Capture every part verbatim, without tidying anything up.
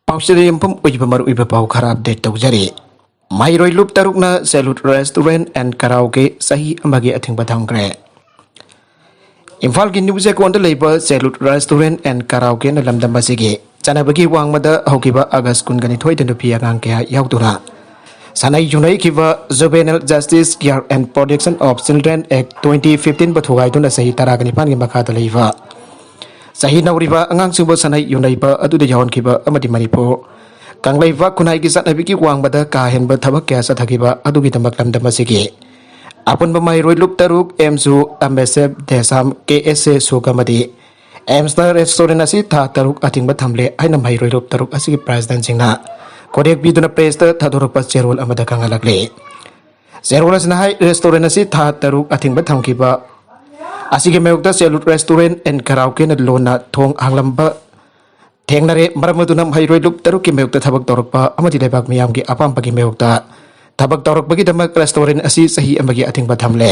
ꯄꯥꯎꯆꯦ ꯌꯨꯝꯐꯝ ꯑꯣꯏꯕ ꯃꯔꯨꯑꯣꯏꯕ ꯄꯥꯎ ꯈꯔ ꯑꯞꯗꯦꯠ ꯇꯧꯖꯔꯤ꯫ ꯃꯍꯩꯔꯣꯏ ꯂꯨꯞ ꯇꯔꯨꯛꯅ ꯁꯦꯂꯨꯠ ꯔꯦꯁꯇꯨꯔꯦꯟ ꯑꯦꯟ ꯀꯔꯥꯎꯀꯦ ꯆꯍꯤ ꯑꯃꯒꯤ ꯑꯊꯤꯡꯕ ꯊꯝꯈ꯭ꯔꯦ꯫ ꯏꯝꯐꯥꯜꯒꯤ ꯅ꯭ꯌꯨ ꯆꯦꯛꯀꯣꯟꯗ ꯂꯩꯕ ꯁꯦꯂꯨꯠ ꯔꯦꯁꯇꯨꯔꯦꯟ ꯑꯦꯟ ꯀꯔꯥꯎꯀꯦꯅ ꯂꯝꯗꯝ ꯑꯁꯤꯒꯤ ꯆꯠꯅꯕꯒꯤ ꯋꯥꯡꯃꯗ ꯍꯧꯈꯤꯕ ꯑꯥꯒꯁ ꯀꯨꯟꯒ ꯅꯤꯊꯣꯏꯗ ꯅꯨꯄꯤ ꯑꯉꯥꯡ ꯀꯌꯥ ꯌꯥꯎꯗꯨꯅ ꯁꯥꯟꯅꯩ ꯌꯨꯅꯩꯈꯤꯕ Juvenile Justice Care and Protection of Children Act twenty fifteen ꯕꯨ ꯊꯨꯒꯥꯏꯗꯨꯅ ꯆꯍꯤ ꯇꯔꯥꯒ ꯅꯤꯄꯥꯟꯒꯤ ꯃꯈꯥꯗ ꯂꯩꯕ ꯆꯍꯤ ꯅꯧꯔꯤꯕ ꯑꯉꯥꯡꯁꯤꯡꯕꯨ ꯁꯥꯟꯅꯩ ꯌꯨꯅꯩꯕ ꯑꯗꯨꯗ ꯌꯥꯎꯍꯟꯈꯤꯕ ꯑꯃꯗꯤ ꯃꯅꯤꯄꯨꯔ ꯀꯪꯂꯩꯄꯥꯛ ꯈꯨꯟꯅꯥꯏꯒꯤ ꯆꯠꯅꯕꯤꯒꯤ ꯋꯥꯡꯃꯗ ꯀꯥ ꯍꯦꯟꯕ ꯊꯕꯛ ꯀꯌꯥ ꯆꯠꯊꯈꯤꯕ ꯑꯗꯨꯒꯤꯗꯃꯛ ꯂꯝꯗꯝ ꯑꯁꯤꯒꯤ ꯑꯄꯨꯟꯕ ꯃꯍꯩꯔꯣꯏ ꯂꯨꯞ ꯇꯔꯨꯛ ꯑꯦꯝꯁꯨ ꯑꯃꯦꯁꯦꯞ ꯗꯦꯁꯥꯝ ꯀꯦ ꯑꯦꯁ ꯑꯦ ꯁꯨꯛ ꯑꯃꯗꯤ ꯑꯦꯝꯁꯅ ꯔꯦꯁꯇꯨꯔꯦꯟ ꯑꯁꯤ ꯊꯥ ꯇꯔꯨꯛ ꯑꯊꯤꯡꯕ ꯊꯝꯂꯦ ꯍꯥꯏꯅ ꯃꯍꯩꯔꯣꯏ ꯂꯨꯞ ꯇꯔꯨꯛ ꯑꯁꯤꯒꯤ ꯄ꯭ꯔꯦꯁꯤꯗꯦꯟꯁꯤꯡꯅ ꯈꯨꯔꯦꯛ ꯄꯤꯗꯨꯅ ꯄ꯭ꯔꯦꯁꯇ ꯊꯥꯗꯣꯔꯛꯄ ꯆꯦꯔꯣꯜ ꯑꯃꯗ ꯈꯪꯍꯜꯂꯛꯂꯤ꯫ ꯆꯦꯔꯣꯜ ꯑꯁꯤꯅ ꯍꯥꯏ, ꯔꯦꯁꯇꯨꯔꯦꯟ ꯑꯁꯤ ꯊꯥ ꯇꯔꯨꯛ ꯑꯊꯤꯡꯕ ꯊꯝꯈꯤꯕ ꯑꯁꯤꯒꯤ ꯃꯥꯌꯣꯛꯇ ꯁꯦꯂꯨꯠ ꯔꯦꯁꯇꯨꯔꯦꯟ ꯑꯦꯟ ꯀꯔꯥꯎꯀꯦꯅ ꯂꯣꯟꯅ ꯊꯣꯡ ꯍꯥꯡꯂꯝꯕ ꯊꯦꯡꯅꯔꯦ꯫ ꯃꯔꯝ ꯑꯗꯨꯅ ꯃꯍꯩꯔꯣꯏ ꯂꯨꯞ ꯇꯔꯨꯛꯀꯤ ꯃꯥꯌꯣꯛꯇ ꯊꯕꯛ ꯇꯧꯔꯛꯄ ꯑꯃꯗꯤ ꯂꯩꯕꯥꯛ ꯃꯤꯌꯥꯝꯒꯤ ꯑꯄꯥꯝꯕꯒꯤ ꯃꯥꯌꯣꯛꯇ ꯊꯕꯛ ꯇꯧꯔꯛꯄꯒꯤꯗꯃꯛ ꯔꯦꯁꯇꯨꯔꯦꯟ ꯑꯁꯤ ꯆꯍꯤ ꯑꯃꯒꯤ ꯑꯊꯤꯡꯕ ꯊꯝꯂꯦ꯫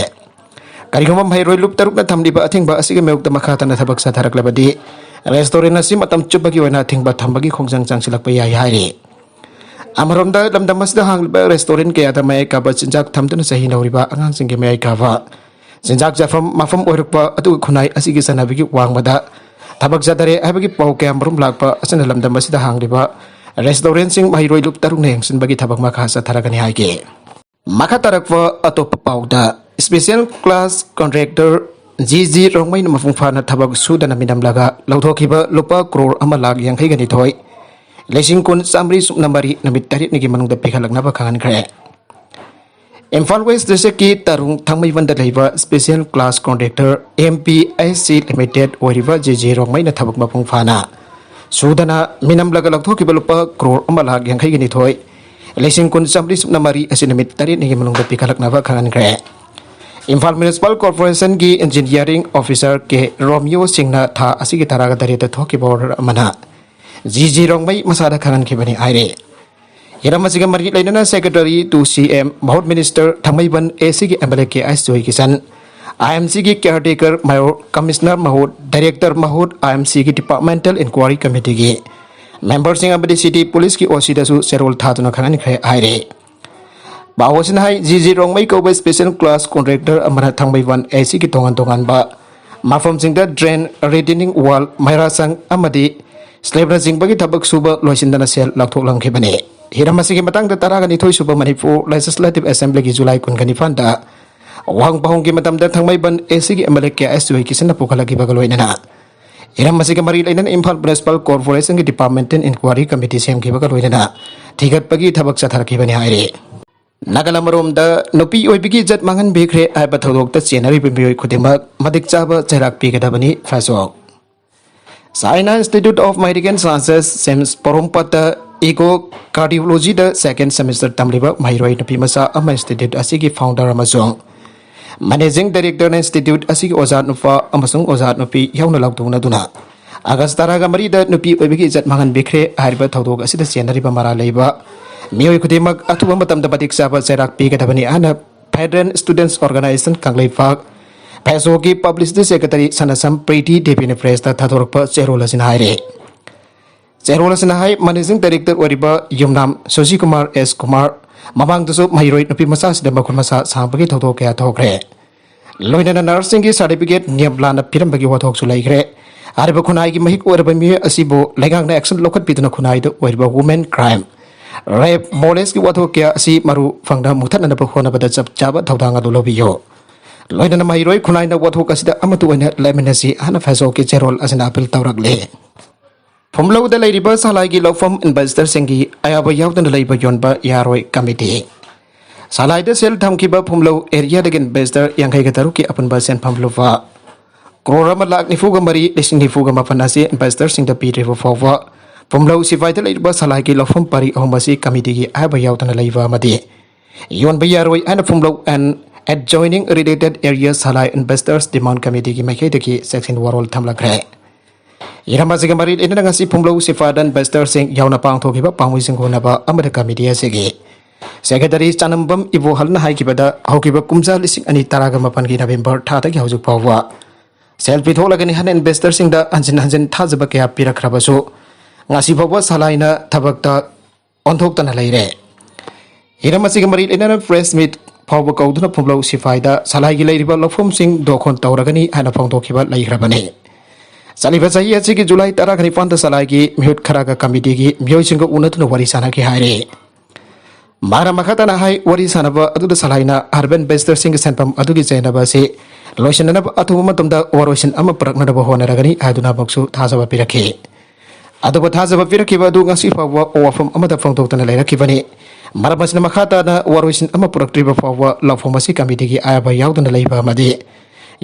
ꯀꯔꯤꯒꯨꯝꯕ ꯃꯍꯩꯔꯣꯏ ꯂꯨꯞ ꯇꯔꯨꯛꯅ ꯊꯝꯂꯤꯕ ꯑꯊꯤꯡꯕ ꯑꯁꯤꯒꯤ ꯃꯥꯌꯣꯛꯇ ꯃꯈꯥ ꯇꯥꯅ ꯊꯕꯛ ꯆꯠꯊꯔꯛꯂꯕꯗꯤ ꯔꯦꯁꯇꯨꯔꯦꯟ ꯑꯁꯤ ꯃꯇꯝ ꯆꯨꯞꯄꯒꯤ ꯑꯣꯏꯅ ꯑꯊꯤꯡꯕ ꯊꯝꯕꯒꯤ ꯈꯣꯡꯖꯪ ꯆꯪꯁꯤꯜꯂꯛꯄ ꯌꯥꯏ ꯍꯥꯏꯔꯤ꯫ ꯑꯃꯔꯣꯝꯗ ꯂꯝꯗꯝ ꯑꯁꯤꯗ ꯍꯥꯡꯂꯤꯕ ꯔꯦꯁꯇꯨꯔꯦꯟ ꯀꯌꯥꯗ ꯃꯌꯥꯏ ꯀꯥꯕ ꯆꯤꯟꯖꯥꯛ ꯊꯝꯗꯨꯅ ꯆꯍꯤ ꯅꯧꯔꯤꯕ ꯑꯉꯥꯡꯁꯤꯡꯒꯤ ꯃꯌꯥꯏ ꯀꯥꯕ ꯆꯤꯟꯖꯥꯛ ꯆꯥꯐꯝ ꯃꯐꯝ ꯑꯣꯏꯔꯛꯄ ꯑꯗꯨꯒ ꯈꯨꯟꯅꯥꯏ ꯑꯁꯤꯒꯤ ꯆꯠꯅꯕꯤꯒꯤ ꯋꯥꯡꯃꯗ ꯊꯕꯛ ꯆꯠꯊꯔꯦ ꯍꯥꯏꯕꯒꯤ ꯄꯥꯎ ꯀꯌꯥ ꯃꯔꯨꯝ ꯂꯥꯛꯄ ꯑꯁꯤꯅ ꯂꯝꯗꯝ ꯑꯁꯤꯗ ꯍꯥꯡꯂꯤꯕ ꯔꯦꯁꯇꯨꯔꯦꯟꯁꯤꯡ ꯃꯍꯩꯔꯣꯏ ꯂꯨꯞ ꯇꯔꯨꯛꯅ ꯌꯦꯡꯁꯤꯟꯕꯒꯤ ꯊꯕꯛ ꯃꯈꯥ ꯆꯠꯊꯔꯒꯅꯤ ꯍꯥꯏꯈꯤ꯫ ꯃꯈꯥ ꯇꯥꯔꯛꯄ ꯑꯇꯣꯞꯄ ꯄꯥꯎꯗ, special class contractor G G ꯔꯣꯡꯃꯩꯅ ꯃꯄꯨꯡ ꯐꯥꯅ ꯊꯕꯛ ꯁꯨꯗꯅ ꯃꯤꯅꯝꯂꯒ ꯂꯧꯊꯣꯛꯈꯤꯕ ꯂꯨꯄꯥ ꯀ꯭ꯔꯣꯔ ꯑꯃ ꯂꯥꯈ ꯌꯥꯡꯈꯩꯒ ꯅꯤꯊꯣꯏ ꯂꯤꯁꯤꯡ ꯀꯨꯟ ꯆꯥꯃꯔꯤ ꯁꯨꯞꯅ ꯃꯔꯤ ꯅꯨꯃꯤꯠ ꯇꯔꯦꯠꯅꯤꯒꯤ ꯃꯅꯨꯡꯗ ꯄꯤꯈꯠꯂꯛꯅꯕ ꯈꯪꯍꯟꯈ꯭ꯔꯦ꯫ ꯏꯝꯐꯥꯜ ꯋꯦꯁ ꯗꯤꯁꯇ꯭ꯔꯤꯛꯀꯤ ꯇꯔꯨꯡ ꯊꯥꯡꯃꯩꯕꯟꯗ ꯂꯩꯕ special class contractor M P H C limited ꯑꯣꯏꯔꯤꯕ ꯖꯦ ꯖꯦ ꯔꯣꯡꯃꯩꯅ ꯊꯕꯛ ꯃꯄꯨꯡ ꯐꯥꯅ ꯁꯨꯗꯅ ꯃꯤꯅꯝꯂꯒ ꯂꯧꯊꯣꯛꯈꯤꯕ ꯂꯨꯄꯥ ꯀ꯭ꯔꯣꯔ ꯑꯃ ꯂꯥꯈ ꯌꯥꯡꯈꯩꯒ ꯅꯤꯊꯣꯏ ꯂꯤꯁꯤꯡ ꯀꯨꯟ ꯆꯥꯃꯔꯤ ꯁꯨꯞꯅ ꯃꯔꯤ ꯑꯁꯤ ꯅꯨꯃꯤꯠ ꯇꯔꯦꯠꯅꯤꯒꯤ ꯃꯅꯨꯡꯗ ꯄꯤꯈꯠꯂꯛꯅꯕ ꯈꯪꯍꯟꯈ꯭ꯔꯦ꯫ ꯏꯝꯐꯥꯜ ꯃ꯭ꯌꯨꯅꯤꯁꯤꯄꯥꯜ ꯀꯣꯔꯄꯣꯔꯦꯁꯟꯒꯤ ꯏꯟꯖꯤꯅꯤꯌꯥꯔꯤꯡ ꯑꯣꯐꯤꯁꯥꯔ ꯀꯦ ꯔꯣꯃꯤꯌꯣ ꯁꯤꯡꯅ ꯊꯥ ꯑꯁꯤꯒꯤ ꯇꯔꯥꯒ ꯇꯔꯦꯠꯇ ꯊꯣꯛꯈꯤꯕ ꯑꯣꯔꯗꯔ ꯑꯃꯅ ꯖꯤ ꯖꯤ ꯔꯣꯡꯃꯩ ꯃꯁꯥꯗ ꯈꯪꯍꯟꯈꯤꯕꯅꯤ ꯍꯥꯏꯔꯤ꯫ ꯍꯤꯔꯝ ꯑꯁꯤꯒ ꯃꯔꯤ ꯂꯩꯅꯅ Secretary to C M, ꯃꯍꯨꯠ ꯃꯤꯅꯤꯁꯇꯔ ꯊꯥꯡꯃꯩꯕꯟ, ꯑꯦ ꯁꯤꯒꯤ M L A K H Joy Kishan, I M ꯁꯤꯒꯤ ꯀꯤꯌꯥꯔ ꯇꯦꯀꯔ ꯃꯌꯣꯔ, ꯀꯃꯤꯁꯅꯔ ꯃꯍꯨꯠ, ꯗꯥꯏꯔꯦꯛꯇꯔ ꯃꯍꯨꯠ, ꯑꯥꯏ ꯑꯦꯝ ꯁꯤꯒꯤ ꯗꯤꯄꯥꯔꯠꯃꯦꯟꯇꯦꯜ ꯏꯟꯀ꯭ꯋꯥꯔꯤ ꯀꯃꯤꯇꯤꯒꯤ ꯃꯦꯝꯕꯔꯁꯤꯡ ꯑꯃꯗꯤ ꯁꯤꯇꯤ ꯄꯨꯂꯤꯁꯀꯤ ꯑꯣꯁꯤꯗꯁꯨ ꯆꯦꯔꯣꯜ ꯊꯥꯗꯨꯅ ꯈꯪꯍꯟꯈ꯭ꯔꯦ ꯍꯥꯏꯔꯦ꯫ ꯄꯥꯎ ꯑꯁꯤꯅ ꯍꯥꯏ, ꯖꯤ ꯖꯤ ꯔꯣꯡꯃꯩ ꯀꯧꯕ ꯁ꯭ꯄꯦꯁꯦꯜ ꯀ꯭ꯂꯥꯁ ꯀꯣꯟꯇ꯭ꯔꯦꯛꯇꯔ ꯑꯃꯅ ꯊꯥꯡꯃꯩꯕꯟ ꯑꯦꯁꯤꯒꯤ ꯇꯣꯉꯥꯟ ꯇꯣꯉꯥꯟꯕ ꯃꯐꯝꯁꯤꯡꯗ ꯗ꯭ꯔꯦꯟ, ꯔꯤꯇꯦꯅꯤꯡ ꯋꯥꯜ, ꯃꯩꯔꯥꯁꯪ ꯑꯃꯗꯤ ꯁ꯭ꯂꯦꯕꯅꯆꯤꯡꯕꯒꯤ ꯊꯕꯛ ꯁꯨꯕ ꯂꯣꯏꯁꯤꯟꯗꯅ ꯁꯦꯜ ꯂꯧꯊꯣꯛꯂꯝꯈꯤꯕꯅꯤ꯫ ꯍꯤꯔꯝ ꯑꯁꯤꯒꯤ ꯃꯇꯥꯡꯗ ꯇꯔꯥꯒ ꯅꯤꯊꯣꯏ ꯁꯨꯕ ꯃꯅꯤꯄꯨꯔ ꯂꯦꯖꯤꯁꯂꯦꯇꯤꯚ ꯑꯦꯁꯦꯝꯕ꯭ꯂꯤꯒꯤ ꯖꯨꯂꯥꯏ ꯀꯨꯟꯒ ꯅꯤꯄꯥꯟꯗ ꯋꯥꯍꯪ ꯄꯥꯎꯍꯪꯒꯤ ꯃꯇꯝꯗ ꯊꯥꯡꯃꯩꯕꯟ ꯑꯦꯁꯤꯒꯤ ꯑꯦꯝ ꯑꯦꯜ ꯑꯦ ꯀꯦ ꯑꯦꯁ ꯖꯣꯏꯀꯤꯁꯟꯅ ꯄꯨꯈꯠꯂꯛꯈꯤꯕꯒ ꯂꯣꯏꯅꯅ ꯍꯤꯔꯝ ꯑꯁꯤꯒ ꯃꯔꯤ ꯂꯩꯅꯅ ꯏꯝꯐꯥꯜ ꯃ꯭ꯌꯨꯅꯤꯁꯤꯄꯥꯜ ꯀꯣꯔꯄꯣꯔꯦꯁꯟꯒꯤ ꯗꯤꯄꯥꯔꯠꯃꯦꯟꯇꯦꯜ ꯏꯟꯀ꯭ꯋꯥꯔꯤ ꯀꯃꯤꯇꯤ ꯁꯦꯝꯈꯤꯕꯒ ꯂꯣꯏꯅꯅ ꯊꯤꯒꯠꯄꯒꯤ ꯊꯕꯛ ꯆꯠꯊꯔꯛꯈꯤꯕꯅꯤ ꯍꯥꯏꯔꯤ꯫ ꯅꯥꯒꯥꯂꯦꯟ ꯑꯃꯔꯣꯝꯗ ꯅꯨꯄꯤ ꯑꯣꯏꯕꯒꯤ ꯏꯖꯠ ꯃꯥꯡꯍꯟꯕꯤꯈ꯭ꯔꯦ ꯍꯥꯏꯕ ꯊꯧꯗꯣꯛꯇ ꯆꯦꯟꯅꯔꯤꯕ ꯃꯤꯑꯣꯏ ꯈꯨꯗꯤꯡꯃꯛ ꯃꯇꯤꯛ ꯆꯥꯕ ꯆꯩꯔꯥꯛ ꯄꯤꯒꯗꯕꯅꯤ꯫ Facebook. China Institute of Medical Sciences, CIMS ꯄꯣꯔꯣꯝꯄꯥꯠꯇ ꯏꯀꯣ ꯀꯥꯔꯗꯤꯑꯣꯂꯣꯖꯤꯗ ꯁꯦꯀꯦꯟ ꯁꯦꯃꯤꯁꯇꯔ ꯇꯝꯂꯤꯕ ꯃꯍꯩꯔꯣꯏ ꯅꯨꯄꯤ ꯃꯆꯥ ꯑꯃ ꯏꯟꯁꯇꯤꯇ꯭ꯌꯨꯠ ꯑꯁꯤꯒꯤ ꯐꯥꯎꯟꯗꯔ ꯑꯃꯁꯨꯡ ꯃꯦꯅꯦꯖꯤꯡ ꯗꯥꯏꯔꯦꯛꯇꯔꯅ ꯏꯟꯁꯇꯤꯇ꯭ꯌꯨꯠ ꯑꯁꯤꯒꯤ ꯑꯣꯖꯥ ꯅꯨꯄꯥ ꯑꯃꯁꯨꯡ ꯑꯣꯖꯥ ꯅꯨꯄꯤ ꯌꯥꯎꯅ ꯂꯥꯎꯊꯣꯛꯅꯗꯨꯅ ꯑꯥꯒꯁ ꯇꯔꯥꯒ ꯃꯔꯤꯗ ꯅꯨꯄꯤ ꯑꯣꯏꯕꯒꯤ ꯏꯖꯠ ꯃꯥꯡꯍꯟꯕꯤꯈ꯭ꯔꯦ ꯍꯥꯏꯔꯤꯕ ꯊꯧꯗꯣꯛ ꯑꯁꯤꯗ ꯆꯦꯟꯅꯔꯤꯕ ꯃꯔꯥꯜ ꯂꯩꯕ ꯃꯤꯑꯣꯏ ꯈꯨꯗꯤꯡꯃꯛ ꯑꯊꯨꯕ ꯃꯇꯝꯗ ꯃꯇꯤꯛ ꯆꯥꯕ ꯆꯩꯔꯥꯛ ꯄꯤꯒꯗꯕꯅꯤ ꯍꯥꯏꯅ ꯐꯦꯗꯔꯦꯜ ꯁ꯭ꯇꯨꯗꯦꯟꯠꯁ ꯑꯣꯔꯒꯅꯥꯏꯖꯦꯁꯟ ꯀꯪꯂꯩꯄꯥꯛ, ꯐꯦꯁꯣꯒꯤ ꯄꯕ꯭ꯂꯤꯁꯤꯇꯤ ꯁꯦꯀ꯭ꯔꯦꯇꯔꯤ ꯁꯅꯥꯁꯝ ꯄ꯭ꯔꯤꯇꯤ ꯗꯦꯕꯤꯅ ꯄ꯭ꯔꯦꯁꯇ ꯊꯥꯗꯣꯔꯛꯄ ꯆꯦꯔꯣꯜ ꯑꯁꯤꯅ ꯍꯥꯏꯔꯤ꯫ ꯆꯦꯔꯣꯜ ꯑꯁꯤꯅ ꯍꯥꯏ, ꯃꯦꯅꯦꯖꯤꯡ ꯗꯥꯏꯔꯦꯛꯇꯔ ꯑꯣꯏꯔꯤꯕ ꯌꯨꯝꯅꯥꯝ ꯁꯣꯖꯤ ꯀꯨꯃꯥꯔ ꯑꯦꯁ ꯀꯨꯃꯥꯔ ꯃꯃꯥꯡꯗꯁꯨ ꯃꯍꯩꯔꯣꯏ ꯅꯨꯄꯤ ꯃꯆꯥꯁꯤꯗ ꯃꯈꯨꯠ ꯃꯁꯥ ꯁꯥꯡꯕꯒꯤ ꯊꯧꯗꯣꯛ ꯀꯌꯥ ꯊꯣꯛꯈ꯭ꯔꯦ꯫ ꯂꯣꯏꯅꯅ ꯅꯔꯁꯁꯤꯡꯒꯤ ꯁꯥꯔꯇꯤꯐꯤꯀꯦꯠ ꯅꯤꯌꯝ ꯂꯥꯟꯅ ꯄꯤꯔꯝꯕꯒꯤ ꯋꯥꯊꯣꯛꯁꯨ ꯂꯩꯈ꯭ꯔꯦ꯫ ꯍꯥꯏꯔꯤꯕ ꯈꯨꯟꯅꯥꯏꯒꯤ ꯃꯍꯤꯛ ꯑꯣꯏꯔꯕ ꯃꯤꯑꯣꯏ ꯑꯁꯤꯕꯨ ꯂꯩꯉꯥꯛꯅ ꯑꯦꯛꯁꯟ ꯂꯧꯈꯠꯄꯤꯗꯨꯅ ꯈꯨꯟꯅꯥꯏꯗ ꯑꯣꯏꯔꯤꯕ ꯋꯨꯃꯦꯟ ꯀ꯭ꯔꯥꯏꯝ, ꯔꯦꯞ, ꯃꯣꯂꯦꯁꯀꯤ ꯋꯥꯊꯣꯛ ꯀꯌꯥ ꯑꯁꯤ ꯃꯔꯨ ꯐꯪꯅ ꯃꯨꯊꯠꯅꯅꯕ ꯍꯣꯠꯅꯕꯗ ꯆꯞ ꯆꯥꯕ ꯊꯧꯗꯥꯡ ꯑꯗꯨ ꯂꯧꯕꯤꯌꯨ꯫ ꯂꯣꯏꯅꯅ ꯃꯍꯩꯔꯣꯏ ꯈꯨꯟꯅꯥꯏꯅ ꯋꯥꯊꯣꯛ ꯑꯁꯤꯗ ꯑꯃꯠꯇ ꯑꯣꯏꯅ ꯂꯦꯞꯃꯤꯟꯅꯁꯤ ꯍꯥꯏꯅ ꯐꯦꯁꯣꯛꯀꯤ ꯆꯦꯔꯣꯜ ꯑꯁꯤꯅ ꯑꯄꯤꯜ ꯇꯧꯔꯛꯂꯤ꯫ ꯐꯨꯝꯂꯧꯗ ꯂꯩꯔꯤꯕ ꯁꯂꯥꯏꯒꯤ ꯂꯧꯐꯝ ꯏꯟꯚꯦꯁꯇꯔꯁꯤꯡꯒꯤ ꯑꯌꯥꯕ ꯌꯥꯎꯗꯅ ꯂꯩꯕ ꯌꯣꯟꯕ ꯌꯥꯔꯣꯏ ꯀꯃꯤꯇꯤ꯫ ꯁꯂꯥꯏꯗ ꯁꯦꯜ ꯊꯝꯈꯤꯕ ꯐꯨꯝꯂꯧ ꯑꯦꯔꯤꯌꯥꯗꯒꯤ ꯏꯟꯚꯦꯁꯇꯔ ꯌꯥꯡꯈꯩꯒ ꯇꯔꯨꯛꯀꯤ ꯑꯄꯨꯟꯕ ꯁꯦꯟꯐꯝ ꯂꯨꯄꯥ ꯀ꯭ꯔꯣꯔ ꯑꯃ ꯂꯥꯛ ꯅꯤꯐꯨꯒ ꯃꯔꯤ ꯂꯤꯁꯤꯡ ꯅꯤꯐꯨꯒ ꯃꯥꯄꯟ ꯑꯁꯤ ꯏꯟꯚꯦꯁꯇꯔꯁꯤꯡꯗ ꯄꯤꯗ꯭ꯔꯤꯕ ꯐꯥꯎꯕ ꯐꯨꯝꯂꯧ ꯁꯤꯐꯥꯏꯗ ꯂꯩꯔꯤꯕ ꯁꯂꯥꯏꯒꯤ ꯂꯧꯐꯝ ꯄꯔꯤ ꯑꯍꯨꯝ ꯑꯁꯤ ꯀꯃꯤꯇꯤꯒꯤ ꯑꯍꯥꯏꯕ ꯌꯥꯎꯗꯅ ꯂꯩꯕ ꯑꯃꯗꯤ ꯌꯣꯟꯕ ꯌꯥꯔꯣꯏ ꯍꯥꯏꯅ ꯐꯨꯝꯂꯧ and adjoining related area Salai Investors Demand Committeeꯒꯤ ꯃꯥꯏꯀꯩꯗꯒꯤ ꯆꯦꯛꯁꯤꯟ ꯋꯥꯔꯣꯜ ꯊꯝꯂꯛꯈ꯭ꯔꯦ꯫ ꯏꯔꯝ ꯑꯁꯤꯒ ꯃꯔꯤ ꯂꯩꯅꯅ ꯉꯁꯤ ꯐꯨꯝꯂꯧ ꯁꯤꯐꯥꯏꯗ ꯏꯟꯚꯦꯁꯇꯔꯁꯤꯡ ꯌꯥꯎꯅ ꯄꯥꯡꯊꯣꯛꯈꯤꯕ ꯄꯥꯝꯕꯩꯁꯤꯡ ꯍꯨꯟꯅꯕ ꯑꯃꯗ ꯀꯃꯤꯇꯤ ꯑꯁꯤꯒꯤ ꯁꯦꯀ꯭ꯔꯦꯇꯔꯤ ꯆꯥꯅꯝꯕꯝ ꯏꯕꯣꯍꯜꯅ ꯍꯥꯏꯈꯤꯕꯗ, ꯍꯧꯈꯤꯕ ꯀꯨꯝꯖꯥ ꯂꯤꯁꯤꯡ ꯑꯅꯤ ꯇꯔꯥꯒ ꯃꯥꯄꯟꯒꯤ ꯅꯕꯦꯝꯕꯔ ꯊꯥꯗꯒꯤ ꯍꯧꯖꯤꯛ ꯐꯥꯎꯕ ꯁꯦꯜ ꯄꯤꯊꯣꯛꯂꯒꯅꯤ ꯍꯥꯏꯅ ꯏꯟꯚꯦꯁꯇꯔꯁꯤꯡꯗ ꯍꯟꯖꯤꯟ ꯍꯟꯖꯤꯟ ꯊꯥꯖꯕ ꯀꯌꯥ ꯄꯤꯔꯛꯈ꯭ꯔꯕꯁꯨ, ꯉꯁꯤ ꯐꯥꯎꯕ ꯁꯂꯥꯏꯅ ꯊꯕꯛꯇ ꯑꯣꯟꯊꯣꯛꯇꯅ ꯂꯩꯔꯦ꯫ ꯍꯤꯔꯝ ꯑꯁꯤꯒ ꯃꯔꯤ ꯂꯩꯅꯅ ꯄ꯭ꯔꯦꯁ ꯃꯤꯠ ꯐꯥꯎꯕ ꯀꯧꯗꯨꯅ ꯐꯨꯝꯂꯧ ꯁꯤꯐꯥꯏꯗ ꯁꯂꯥꯏꯒꯤ ꯂꯩꯔꯤꯕ ꯂꯧꯐꯝꯁꯤꯡ ꯗꯣꯈꯣꯟ ꯇꯧꯔꯒꯅꯤ ꯍꯥꯏꯅ ꯐꯣꯡꯗꯣꯛꯈꯤꯕ ꯂꯩꯈ꯭ꯔꯕꯅꯤ꯫ ꯆꯠꯂꯤꯕ ꯆꯍꯤ ꯑꯁꯤꯒꯤ ꯖꯨꯂꯥꯏ ꯇꯔꯥꯒ ꯅꯤꯄꯥꯟꯗ ꯁꯂꯥꯏꯒꯤ ꯃꯤꯍꯨꯠ ꯈꯔꯒ ꯀꯃꯤꯇꯤꯒꯤ ꯃꯤꯑꯣꯏꯁꯤꯡꯒ ꯎꯅꯗꯨꯅ ꯋꯥꯔꯤ ꯁꯥꯟꯅꯈꯤ ꯍꯥꯏꯔꯤ꯫ ꯃꯥꯅ ꯃꯈꯥ ꯇꯥꯅ ꯍꯥꯏ, ꯋꯥꯔꯤ ꯁꯥꯟꯅꯕ ꯑꯗꯨꯗ ꯁꯂꯥꯏꯅ ꯍꯥꯔꯕꯦꯟ ꯕꯦꯁꯇꯔꯁꯤꯡꯒꯤ ꯁꯦꯟꯐꯝ ꯑꯗꯨꯒꯤ ꯆꯦꯟꯅꯕ ꯑꯁꯤ ꯂꯣꯏꯁꯤꯟꯅꯅꯕ ꯑꯊꯨꯕ ꯃꯇꯝꯗ ꯋꯥꯔꯣꯏꯁꯤꯟ ꯑꯃ ꯄꯨꯔꯛꯅꯅꯕ ꯍꯣꯠꯅꯔꯒꯅꯤ ꯍꯥꯏꯗꯨꯅ ꯑꯃꯨꯛꯁꯨ ꯊꯥꯖꯕ ꯄꯤꯔꯛꯈꯤ꯫ ꯑꯗꯨꯕꯨ ꯊꯥꯖꯕ ꯄꯤꯔꯛꯈꯤꯕ ꯑꯗꯨ ꯉꯁꯤ ꯐꯥꯎꯕ ꯋꯥꯐꯝ ꯑꯃꯗ ꯐꯣꯡꯗꯣꯛꯇꯅ ꯂꯩꯔꯛꯈꯤꯕꯅꯤ꯫ ꯃꯔꯝ ꯑꯁꯤꯅ ꯃꯈꯥ ꯇꯥꯅ ꯋꯥꯔꯣꯏꯁꯤꯟ ꯑꯃ ꯄꯨꯔꯛꯇ꯭ꯔꯤꯕ ꯐꯥꯎꯕ ꯂꯧꯐꯝ ꯑꯁꯤ ꯀꯃꯤꯇꯤꯒꯤ ꯑꯌꯥꯕ ꯌꯥꯎꯗꯅ ꯂꯩꯕ ꯑꯃꯗꯤ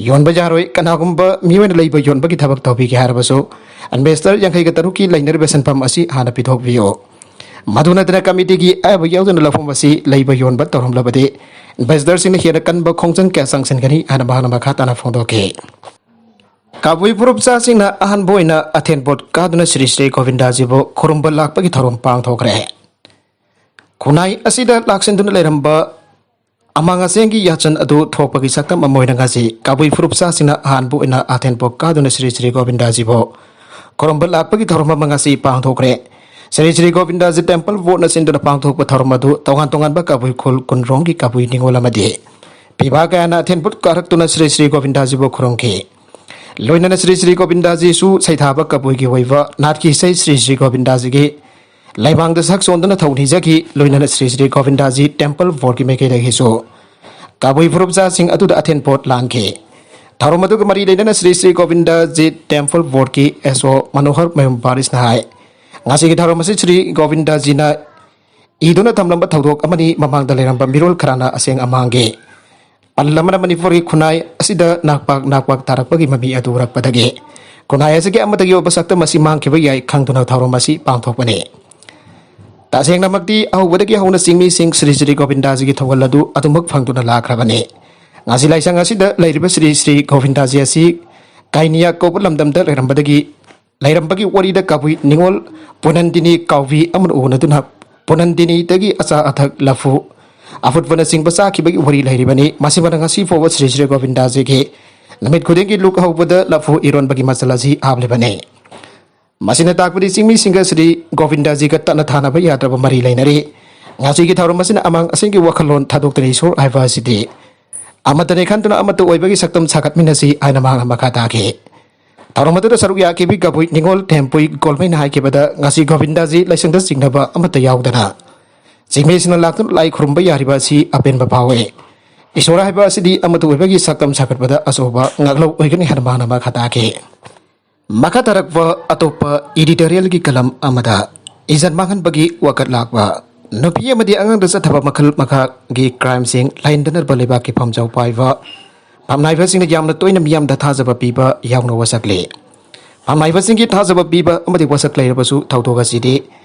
ꯌꯣꯟꯕ ꯌꯥꯔꯣꯏ꯫ ꯀꯅꯥꯒꯨꯝꯕ ꯃꯤꯑꯣꯏꯅ ꯂꯩꯕ ꯌꯣꯟꯕꯒꯤ ꯊꯕꯛ ꯇꯧꯕꯤꯒꯦ ꯍꯥꯏꯔꯕꯁꯨ ꯏꯟꯚꯦꯁꯇꯔ ꯌꯥꯡꯈꯩꯒ ꯇꯔꯨꯛꯀꯤ ꯂꯩꯅꯔꯤꯕ ꯁꯦꯟꯐꯝ ꯑꯁꯤ ꯍꯥꯟꯅ ꯄꯤꯊꯣꯛꯄꯤꯌꯨ꯫ ꯃꯗꯨ ꯅꯠꯇꯅ ꯀꯃꯤꯇꯤꯒꯤ ꯑꯌꯥꯕ ꯌꯥꯎꯗꯅ ꯂꯧꯐꯝ ꯑꯁꯤ ꯂꯩꯕ ꯌꯣꯟꯕ ꯇꯧꯔꯝꯂꯕꯗꯤ ꯏꯟꯚꯦꯁꯇꯔꯁꯤꯡꯅ ꯍꯦꯟꯅ ꯀꯟꯕ ꯈꯣꯡꯖꯪ ꯀꯌꯥ ꯆꯪꯁꯤꯟꯒꯅꯤ ꯍꯥꯏꯅ ꯃꯍꯥꯛꯅ ꯃꯈꯥ ꯇꯥꯅ ꯐꯣꯡꯗꯣꯛꯈꯤ꯫ ꯀꯕꯨꯏ ꯐꯨꯔꯨꯞꯆꯥꯁꯤꯡꯅ ꯑꯍꯥꯟꯕ ꯑꯣꯏꯅ ꯑꯊꯦꯟ ꯄꯣꯠ ꯀꯥꯗꯨꯅ ꯁ꯭ꯔꯤ ꯁ꯭ꯔꯤ ꯒꯣꯕꯤꯟꯗꯥꯖꯤꯕꯨ ꯈꯨꯔꯨꯝꯕ ꯂꯥꯛꯄꯒꯤ ꯊꯧꯔꯝ ꯄꯥꯡꯊꯣꯛꯈ꯭ꯔꯦ꯫ ꯈꯨꯟꯅꯥꯏ ꯑꯁꯤꯗ ꯂꯥꯛꯁꯤꯟꯗꯨꯅ ꯂꯩꯔꯝꯕ ꯑꯃꯥꯡ ꯑꯁꯦꯡꯒꯤ ꯌꯥꯆꯟ ꯑꯗꯨ ꯊꯣꯛꯄꯒꯤ ꯁꯛꯇꯝ ꯑꯃ ꯑꯣꯏꯅ ꯉꯁꯤ ꯀꯕꯨꯏ ꯐꯨꯔꯨꯞꯆꯥꯁꯤꯡꯅ ꯑꯍꯥꯟꯕ ꯑꯣꯏꯅ ꯑꯊꯦꯟ ꯄꯣꯠ ꯀꯥꯗꯨꯅ ꯁ꯭ꯔꯤ ꯁ꯭ꯔꯤ ꯒꯣꯕꯤꯟꯗꯥꯖꯤꯕꯨ ꯈꯨꯔꯨꯝꯕ ꯂꯥꯛꯄꯒꯤ ꯊꯧꯔꯝ ꯑꯃ ꯉꯁꯤ ꯄꯥꯡꯊꯣꯛꯈ꯭ꯔꯦ꯫ ꯁ꯭ꯔꯤ ꯁ꯭ꯔꯤ ꯒꯣꯕꯤꯟꯗꯥꯖꯤ ꯇꯦꯝꯄꯜ ꯕꯣꯔꯗꯅ ꯁꯤꯟꯗꯨꯅ ꯄꯥꯡꯊꯣꯛꯄ ꯊꯧꯔꯝ ꯑꯗꯨ ꯇꯣꯉꯥꯟ ꯇꯣꯉꯥꯟꯕ ꯀꯕꯨꯏ ꯈꯨꯜ ꯀꯨꯟꯔꯣꯝꯒꯤ ꯀꯕꯨꯏ ꯅꯤꯉꯣꯜ ꯑꯃꯗꯤ ꯄꯤꯕꯥ ꯀꯌꯥꯅ ꯑꯊꯦꯟ ꯄꯣꯠ ꯀꯥꯔꯛꯇꯨꯅ ꯁ꯭ꯔꯤ ꯁ꯭ꯔꯤ ꯒꯣꯕꯤꯟꯗꯥꯖꯤꯕꯨ ꯈꯨꯔꯨꯝꯈꯤ꯫ ꯂꯣꯏꯅꯅ ꯁ꯭ꯔꯤ ꯁ꯭ꯔꯤ ꯒꯣꯕꯤꯟꯗꯥꯖꯤꯁꯨ ꯁꯩꯊꯥꯕ ꯀꯕꯨꯏꯒꯤ ꯑꯣꯏꯕ ꯅꯥꯠꯀꯤ ꯏꯁꯩ ꯁ꯭ꯔꯤ ꯁ꯭ꯔꯤ ꯒꯣꯕꯤꯟꯗꯥꯖꯤꯒꯤ ꯂꯩꯃꯥꯡꯗ ꯁꯛ ꯁꯣꯟꯗꯨꯅ ꯊꯧꯅꯤꯖꯈꯤ꯫ ꯂꯣꯏꯅꯅ ꯁ꯭ꯔꯤ ꯁ꯭ꯔꯤ ꯒꯣꯕꯤꯟꯗꯥꯖꯤ ꯇꯦꯝꯄꯜ ꯕꯣꯔꯗꯀꯤ ꯃꯥꯏꯀꯩꯗꯒꯤꯁꯨ ꯀꯕꯨꯏ ꯐꯨꯔꯨꯞꯆꯥꯁꯤꯡ ꯑꯗꯨꯗ ꯑꯊꯦꯟ ꯄꯣꯠ ꯂꯥꯟꯈꯤ꯫ ꯊꯧꯔꯝ ꯑꯗꯨꯒ ꯃꯔꯤ ꯂꯩꯅꯅ ꯁ꯭ꯔꯤ ꯁ꯭ꯔꯤ ꯒꯣꯕꯤꯟꯗꯥꯖꯤ ꯇꯦꯝꯄꯜ ꯕꯣꯔꯗꯀꯤ ꯑꯦꯁ ꯑꯣ ꯃꯅꯣꯍꯔ ꯃꯌꯨꯝ ꯄꯥꯔꯤꯁꯅ ꯍꯥꯏ, ꯉꯁꯤꯒꯤ ꯊꯧꯔꯝ ꯑꯁꯤ ꯁ꯭ꯔꯤ ꯒꯣꯕꯤꯟꯗꯥꯖꯤꯅ ꯏꯗꯨꯅ ꯊꯝꯂꯝꯕ ꯊꯧꯗꯣꯛ ꯑꯃꯅꯤ꯫ ꯃꯃꯥꯡꯗ ꯂꯩꯔꯝꯕ ꯃꯤꯔꯣꯜ ꯈꯔꯅ ꯑꯁꯦꯡ ꯑꯃꯥꯡꯒꯤ ꯄꯜ ꯑꯃꯅ ꯃꯅꯤꯄꯨꯔꯒꯤ ꯈꯨꯟꯅꯥꯏ ꯑꯁꯤꯗ ꯅꯥꯛꯄꯥꯛ ꯅꯥꯛꯄꯥꯛ ꯇꯥꯔꯛꯄꯒꯤ ꯃꯃꯤ ꯑꯗꯨ ꯎꯔꯛꯄꯗꯒꯤ ꯈꯨꯟꯅꯥꯏ ꯑꯁꯤꯒꯤ ꯑꯃꯠꯇꯒꯤ ꯑꯣꯏꯕ ꯁꯛꯇꯝ ꯑꯁꯤ ꯃꯥꯡꯈꯤꯕ ꯌꯥꯏ ꯈꯪꯗꯨꯅ ꯊꯧꯔꯝ ꯑꯁꯤ ꯄꯥꯡꯊꯣꯛꯄꯅꯤ꯫ ꯇꯁꯦꯡꯅꯃꯛꯇꯤ ꯑꯍꯧꯕꯗꯒꯤ ꯍꯧꯅ ꯆꯤꯡꯃꯤꯁꯤꯡ ꯁ꯭ꯔꯤ ꯁ꯭ꯔꯤ ꯒꯣꯕꯤꯟꯗꯥꯖꯤꯒꯤ ꯊꯧꯒꯜ ꯑꯗꯨ ꯑꯗꯨꯃꯛ ꯐꯪꯗꯨꯅ ꯂꯥꯛꯈ꯭ꯔꯕꯅꯤ꯫ ꯉꯁꯤ ꯂꯥꯏꯁꯪ ꯑꯁꯤꯗ ꯂꯩꯔꯤꯕ ꯁ꯭ꯔꯤ ꯁ꯭ꯔꯤ ꯒꯣꯕꯤꯟꯗꯥꯖꯤ ꯑꯁꯤ ꯀꯥꯏꯅꯤꯌꯥ ꯀꯧꯕ ꯂꯝꯗꯝꯗ ꯂꯩꯔꯝꯕꯗꯒꯤ ꯂꯩꯔꯝꯕꯒꯤ ꯋꯥꯔꯤꯗ ꯀꯕꯨꯏ ꯅꯤꯉꯣꯜ ꯄꯨꯅꯟꯗꯤꯅꯤ ꯀꯥꯎꯕꯤ ꯑꯃꯅ ꯎꯅꯗꯨꯅ ꯄꯨꯅꯟꯗꯤꯅꯤꯗꯒꯤ ꯑꯆꯥ ꯑꯊꯛ ꯂꯐꯨ ꯑꯐꯨꯠꯄꯅꯆꯤꯡꯕ ꯆꯥꯈꯤꯕꯒꯤ ꯋꯥꯔꯤ ꯂꯩꯔꯤꯕꯅꯤ꯫ ꯃꯁꯤꯃꯅ ꯉꯁꯤ ꯐꯥꯎꯕ ꯁ꯭ꯔꯤ ꯁ꯭ꯔꯤ ꯒꯣꯕꯤꯟꯗꯥꯖꯤꯒꯤ ꯅꯨꯃꯤꯠ ꯈꯨꯗꯤꯡꯒꯤ ꯂꯨꯛ ꯍꯧꯕꯗ ꯂꯐꯨ ꯏꯔꯣꯟꯕꯒꯤ ꯃꯆꯜ ꯑꯁꯤ ꯍꯥꯞꯂꯤꯕꯅꯤ꯫ ꯃꯁꯤꯅ ꯇꯥꯛꯄꯗꯤ ꯆꯤꯡꯃꯤꯁꯤꯡꯒ ꯁ꯭ꯔꯤ ꯒꯣꯕꯤꯟꯗꯖꯤꯒ ꯇꯠꯅ ꯊꯥꯅꯕ ꯌꯥꯗ꯭ꯔꯕ ꯃꯔꯤ ꯂꯩꯅꯔꯤ꯫ ꯉꯁꯤꯒꯤ ꯊꯧꯔꯝ ꯑꯁꯤꯅ ꯑꯃꯥꯡ ꯑꯁꯦꯡꯒꯤ ꯋꯥꯈꯜꯂꯣꯟ ꯊꯥꯗꯣꯛꯇꯅ ꯏꯁꯣꯔ ꯍꯥꯏꯕ ꯑꯁꯤꯗꯤ ꯑꯃꯠꯇꯅꯤ ꯈꯟꯗꯨꯅ ꯑꯃꯠꯇ ꯑꯣꯏꯕꯒꯤ ꯁꯛꯇꯝ ꯁꯥꯒꯠꯃꯤꯟꯅꯁꯤ ꯍꯥꯏꯅ ꯃꯍꯥꯛꯅ ꯃꯈꯥ ꯇꯥꯈꯤ꯫ ꯊꯧꯔꯝ ꯑꯗꯨꯗ ꯁꯔꯨꯛ ꯌꯥꯈꯤꯕꯤ ꯀꯕꯨꯏ ꯅꯤꯉꯣꯜ ꯊꯦꯝꯄꯨꯏ ꯒꯣꯜꯃꯩꯅ ꯍꯥꯏꯈꯤꯕꯗ, ꯉꯁꯤ ꯒꯣꯕꯤꯟꯗꯖꯤ ꯂꯥꯏꯁꯪꯗ ꯆꯤꯡꯅꯕ ꯑꯃꯠꯇ ꯌꯥꯎꯗꯅ ꯆꯤꯡꯃꯤꯁꯤꯡꯅ ꯂꯥꯛꯇꯨꯅ ꯂꯥꯏ ꯈꯨꯔꯨꯝꯕ ꯌꯥꯔꯤꯕ ꯑꯁꯤ ꯑꯄꯦꯟꯕ ꯐꯥꯎꯏ꯫ ꯏꯁꯣꯔ ꯍꯥꯏꯕ ꯑꯁꯤꯗꯤ ꯑꯃꯠꯇ ꯑꯣꯏꯕꯒꯤ ꯁꯛꯇꯝ ꯁꯥꯒꯠꯄꯗ ꯑꯆꯧꯕ ꯉꯥꯛꯂꯧ ꯑꯣꯏꯒꯅꯤ ꯍꯥꯏꯅ ꯃꯍꯥꯛꯅ ꯃꯈꯥ ꯇꯥꯈꯤ꯫ ꯃꯈꯥ ꯇꯥꯔꯛꯄ ꯑꯇꯣꯞꯄ editorialꯒꯤ ꯀꯂꯝ ꯑꯃꯗ ꯏꯖꯠ ꯃꯥꯡꯍꯟꯕꯒꯤ ꯋꯥꯀꯠ ꯂꯥꯛꯄ, ꯅꯨꯄꯤ ꯑꯃꯗꯤ ꯑꯉꯥꯡꯗ ꯆꯠꯊꯕ ꯃꯈꯜ ꯃꯈꯥꯒꯤ crimeꯁꯤꯡ ꯂꯥꯏꯟꯗꯅꯕ ꯂꯩꯕꯥꯛꯀꯤ ꯐꯝꯖꯥꯎ ꯄꯥꯏꯕ ꯐꯝꯅꯥꯏꯕꯁꯤꯡꯅ ꯌꯥꯝꯅ ꯇꯣꯏꯅ ꯃꯤꯌꯥꯝꯗ ꯊꯥꯖꯕ ꯄꯤꯕ ꯌꯥꯎꯅ ꯋꯥꯁꯛꯂꯤ꯫ ꯐꯝꯅꯥꯏꯕꯁꯤꯡꯒꯤ ꯊꯥꯖꯕ ꯄꯤꯕ ꯑꯃꯗꯤ ꯋꯥꯁꯛ ꯂꯩꯔꯕꯁꯨ ꯊꯧꯗꯣꯛ ꯑꯁꯤꯗꯤ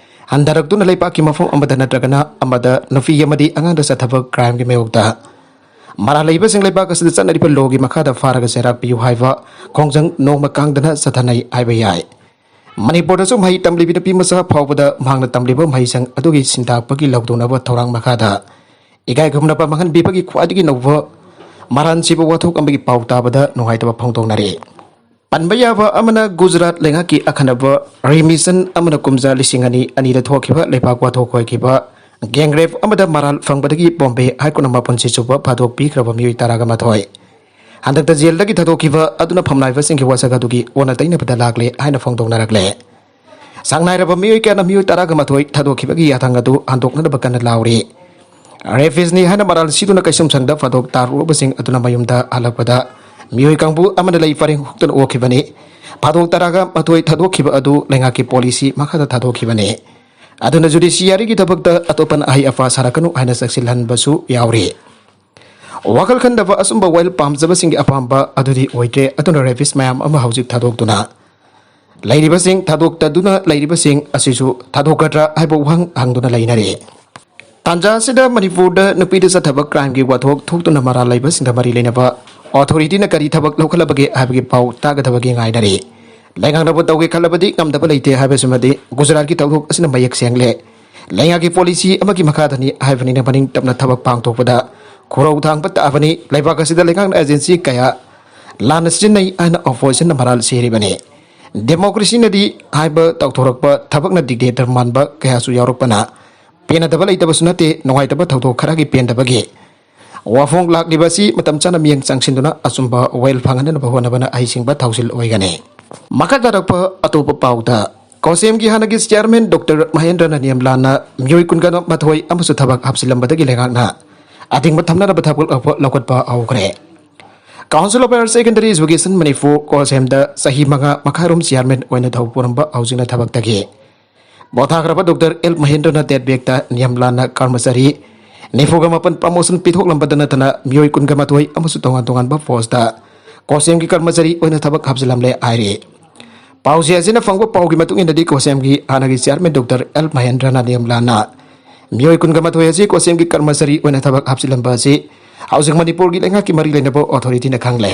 ꯍꯟꯊꯔꯛꯇꯨꯅ ꯂꯩꯕꯥꯛꯀꯤ ꯃꯐꯝ ꯑꯃꯗ ꯅꯠꯇ꯭ꯔꯒꯅ ꯑꯃꯗ ꯅꯨꯄꯤ ꯑꯃꯗꯤ ꯑꯉꯥꯡꯗ ꯆꯠꯊꯕ crimeꯒꯤ ꯃꯥꯌꯣꯛꯇ ꯃꯔꯥꯜ ꯂꯩꯕꯁꯤꯡ ꯂꯩꯕꯥꯛ ꯑꯁꯤꯗ ꯆꯠꯅꯔꯤꯕ lawꯒꯤ ꯃꯈꯥꯗ ꯐꯥꯔꯒ ꯆꯩꯔꯥꯛ ꯄꯤꯌꯨ ꯍꯥꯏꯕ ꯈꯣꯡꯖꯪ ꯅꯣꯡꯃ ꯀꯥꯡꯗꯅ ꯆꯠꯊꯅꯩ ꯍꯥꯏꯕ ꯌꯥꯏ꯫ ꯃꯅꯤꯄꯨꯔꯗꯁꯨ ꯃꯍꯩ ꯇꯝꯂꯤꯕꯤ ꯅꯨꯄꯤ ꯃꯆꯥ ꯐꯥꯎꯕꯗ ꯃꯍꯥꯛꯅ ꯇꯝꯂꯤꯕ ꯃꯍꯩꯁꯪ ꯑꯗꯨꯒꯤ ꯁꯤꯟꯇꯥꯛꯄꯒꯤ ꯂꯧꯗꯣꯛꯅꯕ ꯊꯧꯔꯥꯡ ꯃꯈꯥꯗ ꯏꯀꯥꯏ ꯈꯨꯝꯅꯕ ꯃꯥꯡꯍꯟꯕꯤꯕꯒꯤ ꯈ꯭ꯋꯥꯏꯗꯒꯤ ꯅꯧꯕ ꯃꯔꯥꯟ ꯁꯤꯕ ꯋꯥꯊꯣꯛ ꯑꯃꯒꯤ ꯄꯥꯎ ꯇꯥꯕꯗ ꯅꯨꯡꯉꯥꯏꯇꯕ ꯐꯣꯡꯗꯣꯛꯅꯔꯤ꯫ ꯄꯟꯕ ꯌꯥꯕ ꯑꯃꯅ ꯒꯨꯖꯔꯥꯠ ꯂꯩꯉꯥꯛꯀꯤ ꯑꯈꯟꯅꯕ ꯔꯤꯃꯤꯁꯟ ꯑꯃꯅ ꯀꯨꯝꯖꯥ ꯂꯤꯁꯤꯡ ꯑꯅꯤ ꯑꯅꯤꯗ ꯊꯣꯛꯈꯤꯕ ꯂꯩꯕꯥꯛ ꯋꯥꯊꯣꯛ ꯑꯣꯏꯈꯤꯕ gang rape ꯑꯃꯗ ꯃꯔꯥꯜ ꯐꯪꯕꯗꯒꯤ ꯕꯣꯝꯕꯦ ꯍꯥꯏ ꯀꯣꯔꯠꯅ ꯃꯄꯨꯟꯁꯤ ꯆꯨꯞꯄ ꯐꯥꯗꯣꯛꯄꯤꯈ꯭ꯔꯕ ꯃꯤꯑꯣꯏ ꯇꯔꯥꯒ ꯃꯥꯊꯣꯏ꯫ ꯍꯟꯗꯛꯇ ꯖꯦꯜꯗꯒꯤ ꯊꯥꯗꯣꯛꯈꯤꯕ ꯑꯗꯨꯅ ꯐꯝꯅꯥꯏꯕꯁꯤꯡꯒꯤ ꯋꯥꯁꯛ ꯑꯗꯨꯒꯤ ꯑꯣꯟꯅ ꯇꯩꯅꯕꯗ ꯂꯥꯛꯂꯦ ꯍꯥꯏꯅ ꯐꯣꯡꯗꯣꯛꯅꯔꯛꯂꯦ꯫ ꯁꯛꯅꯥꯏꯔꯕ ꯃꯤꯑꯣꯏ ꯀꯌꯥꯅ ꯃꯤꯑꯣꯏ ꯇꯔꯥꯒ ꯃꯥꯊꯣꯏ ꯊꯥꯗꯣꯛꯈꯤꯕꯒꯤ ꯌꯥꯊꯪ ꯑꯗꯨ ꯍꯟꯗꯣꯛꯅꯅꯕ ꯀꯟꯅ ꯂꯥꯎꯔꯤ꯫ Rapistꯅꯤ ꯍꯥꯏꯅ ꯃꯔꯥꯜ ꯁꯤꯗꯨꯅ ꯀꯩꯁꯨꯝꯁꯪꯗ ꯐꯥꯗꯣꯛ ꯇꯥꯔꯨꯔꯕꯁꯤꯡ ꯑꯗꯨꯅ ꯃꯌꯨꯝꯗ ꯍꯜꯂꯛꯄꯗ ꯃꯤꯑꯣꯏ ꯀꯥꯡꯕꯨ ꯑꯃꯅ ꯂꯩ ꯄꯔꯦꯡ ꯍꯨꯛꯇꯨꯅ ꯑꯣꯛꯈꯤꯕꯅꯤ꯫ ꯐꯥꯗꯣꯛ ꯇꯔꯥꯒ ꯃꯥꯊꯣꯏ ꯊꯥꯗꯣꯛꯈꯤꯕ ꯑꯗꯨ ꯂꯩꯉꯥꯛꯀꯤ policy ꯃꯈꯥꯗ ꯊꯥꯗꯣꯛꯈꯤꯕꯅꯤ꯫ ꯑꯗꯨꯅ judiciaryꯒꯤ ꯊꯕꯛꯇ ꯑꯇꯣꯞꯄꯅ ꯑꯍꯩ ꯑꯄꯥ ꯁꯥꯔꯛꯀꯅꯨ ꯍꯥꯏꯅ ꯆꯪꯁꯤꯜꯍꯟꯕꯁꯨ ꯌꯥꯎꯔꯤ꯫ ꯋꯥꯈꯜ ꯈꯟꯗꯕ ꯑꯆꯨꯝꯕ ꯋꯥꯌꯦꯜ ꯄꯥꯝꯖꯕꯁꯤꯡꯒꯤ ꯑꯄꯥꯝꯕ ꯑꯗꯨꯗꯤ ꯑꯣꯏꯗ꯭ꯔꯦ꯫ ꯑꯗꯨꯅ rapist ꯃꯌꯥꯝ ꯑꯃ ꯍꯧꯖꯤꯛ ꯊꯥꯗꯣꯛꯇꯨꯅ ꯂꯩꯔꯤꯕꯁꯤꯡ, ꯊꯥꯗꯣꯛꯇꯗꯨꯅ ꯂꯩꯔꯤꯕꯁꯤꯡ ꯑꯁꯤꯁꯨ ꯊꯥꯗꯣꯛꯀꯗ꯭ꯔꯥ ꯍꯥꯏꯕ ꯋꯥꯍꯪ ꯍꯪꯗꯨꯅ ꯂꯩꯅꯔꯤ꯫ ꯇꯥꯟꯖꯥ ꯑꯁꯤꯗ ꯃꯅꯤꯄꯨꯔꯗ ꯅꯨꯄꯤꯗ ꯆꯠꯊꯕ crimeꯒꯤ ꯋꯥꯊꯣꯛ ꯊꯣꯛꯇꯨꯅ ꯃꯔꯥꯜ ꯂꯩꯕꯁꯤꯡꯗ ꯃꯔꯤ ꯂꯩꯅꯕ authorityꯅ ꯀꯔꯤ ꯊꯕꯛ ꯂꯧꯈꯠꯂꯕꯒꯦ ꯍꯥꯏꯕꯒꯤ ꯄꯥꯎ ꯇꯥꯒꯗꯕꯒꯤ ꯉꯥꯏꯅꯔꯤ꯫ ꯂꯩꯉꯥꯛꯅꯕꯨ ꯇꯧꯒꯦ ꯈꯜꯂꯕꯗꯤ ꯉꯝꯗꯕ ꯂꯩꯇꯦ ꯍꯥꯏꯕꯁꯤꯃꯗꯤ ꯒꯨꯖꯔꯥꯠꯀꯤ ꯊꯧꯗꯣꯛ ꯑꯁꯤꯅ ꯃꯌꯦꯛ ꯁꯦꯡꯂꯦ꯫ ꯂꯩꯉꯥꯛꯀꯤ policy ꯑꯃꯒꯤ ꯃꯈꯥꯗꯅꯤ ꯍꯥꯏꯕꯅꯤꯅ ꯃꯅꯤꯡ ꯇꯝꯅ ꯊꯕꯛ ꯄꯥꯡꯊꯣꯛꯄꯗ ꯈꯨꯔꯧ ꯊꯥꯡꯕ ꯇꯥꯕꯅꯤ꯫ ꯂꯩꯕꯥꯛ ꯑꯁꯤꯗ ꯂꯩꯉꯥꯛꯅ agency ꯀꯌꯥ ꯂꯥꯟꯅ ꯁꯤꯖꯤꯟꯅꯩ ꯍꯥꯏꯅ oppositionꯅ ꯃꯔꯥꯜ ꯁꯤꯔꯤꯕꯅꯤ꯫ ꯗꯦꯃꯣꯀ꯭ꯔꯦꯁꯤꯅꯗꯤ ꯍꯥꯏꯕ ꯇꯧꯊꯣꯔꯛꯄ ꯊꯕꯛꯅ ꯗꯤꯛꯇꯦꯇꯔ ꯃꯥꯟꯕ ꯀꯌꯥꯁꯨ ꯌꯥꯎꯔꯛꯄꯅ ꯄꯦꯟꯅꯗꯕ ꯂꯩꯇꯕꯁꯨ ꯅꯠꯇꯦ, ꯅꯨꯡꯉꯥꯏꯇꯕ ꯊꯧꯗꯣꯛ ꯈꯔꯒꯤ ꯄꯦꯟꯗꯕꯒꯤ ꯋꯥꯐꯣꯡ ꯂꯥꯛꯂꯤꯕ ꯑꯁꯤ ꯃꯇꯝ ꯆꯥꯅ ꯃꯤꯠꯌꯦꯡ ꯆꯪꯁꯤꯟꯗꯨꯅ ꯑꯆꯨꯝꯕ ꯋꯥꯌꯦꯜ ꯐꯪꯍꯟꯅꯕ ꯍꯣꯠꯅꯕꯅ ꯑꯍꯩꯁꯤꯡꯕ ꯊꯧꯁꯤꯜ ꯑꯣꯏꯒꯅꯤ꯫ ꯃꯈꯥ ꯇꯥꯔꯛꯄ ꯑꯇꯣꯞꯄ ꯄꯥꯎꯗ, ꯀꯣꯁꯦꯝꯒꯤ ꯍꯥꯟꯅꯒꯤ ꯆꯤꯌꯥꯔꯃꯦꯟ ꯗꯣꯛꯇꯔ ꯃꯍꯦꯟꯗ꯭ꯔꯅ ꯅꯤꯌꯝ ꯂꯥꯟꯅ ꯃꯤꯑꯣꯏ ꯀꯨꯟꯒ ꯃꯥꯊꯣꯏ ꯑꯃꯁꯨ ꯊꯕꯛ ꯍꯥꯞꯆꯤꯜꯂꯝꯕꯗꯒꯤ ꯂꯩꯉꯥꯛꯅ ꯑꯗꯤꯡꯕ ꯊꯝꯅꯅꯕ ꯊꯕꯛ ꯂꯧꯈꯠꯄ ꯍꯧꯈ꯭ꯔꯦ꯫ Council of Higher Secondary Education Manipur, ꯀꯣꯁꯦꯝꯗ ꯆꯍꯤ ꯃꯉꯥ ꯃꯈꯥꯔꯣꯝ ꯆꯤꯌꯥꯔꯃꯦꯟ ꯑꯣꯏꯅ ꯊꯕꯛ ꯄꯨꯔꯝꯕ ꯍꯧꯖꯤꯛꯅ ꯊꯕꯛꯇꯒꯤ ꯄꯣꯊꯥꯈ꯭ꯔꯕ ꯗꯣꯛꯇꯔ ꯑꯦꯜ ꯃꯍꯦꯟꯗ꯭ꯔꯅ ꯗꯦꯠ ꯕꯦꯛꯇ ꯅꯤꯌꯝ ꯂꯥꯟꯅ ꯀꯔꯃꯆꯥꯔꯤ ꯅꯤꯐꯨꯒ ꯃꯥꯄꯟ ꯄ꯭ꯔꯃꯣꯁꯟ ꯄꯤꯊꯣꯛꯂꯝꯕꯗ ꯅꯠꯇꯅ ꯃꯤꯑꯣꯏ ꯀꯨꯟꯒ ꯃꯥꯊꯣꯏ ꯑꯃꯁꯨ ꯇꯣꯉꯥꯟ ꯇꯣꯉꯥꯟꯕ ꯄꯣꯁꯇ ꯀꯣꯁꯦꯝꯒꯤ ꯀꯔꯃꯆꯥꯔꯤ ꯑꯣꯏꯅ ꯊꯕꯛ ꯍꯥꯞꯆꯤꯜꯂꯝꯂꯦ ꯍꯥꯏꯔꯤ꯫ ꯄꯥꯎꯆꯦ ꯑꯁꯤꯅ ꯐꯪꯕ ꯄꯥꯎꯒꯤ ꯃꯇꯨꯡ ꯏꯟꯅꯗꯤ ꯀꯣꯁꯦꯝꯒꯤ ꯍꯥꯟꯅꯒꯤ ꯆꯤꯌꯥꯔꯃꯦꯟ ꯗꯣꯛꯇꯔ ꯑꯦꯜ ꯃꯍꯦꯟꯗ꯭ꯔꯅ ꯅꯤꯌꯝ ꯂꯥꯟꯅ ꯃꯤꯑꯣꯏ ꯀꯨꯟꯒ ꯃꯥꯊꯣꯏ ꯑꯁꯤ ꯀꯣꯁꯦꯝꯒꯤ ꯀꯔꯃꯆꯥꯔꯤ ꯑꯣꯏꯅ ꯊꯕꯛ ꯍꯥꯞꯆꯤꯜꯂꯝꯕ ꯑꯁꯤ ꯍꯧꯖꯤꯛ ꯃꯅꯤꯄꯨꯔꯒꯤ ꯂꯩꯉꯥꯛꯀꯤ ꯃꯔꯤ ꯂꯩꯅꯕ ꯑꯣꯊꯣꯔꯤꯇꯤꯅ ꯈꯪꯂꯦ꯫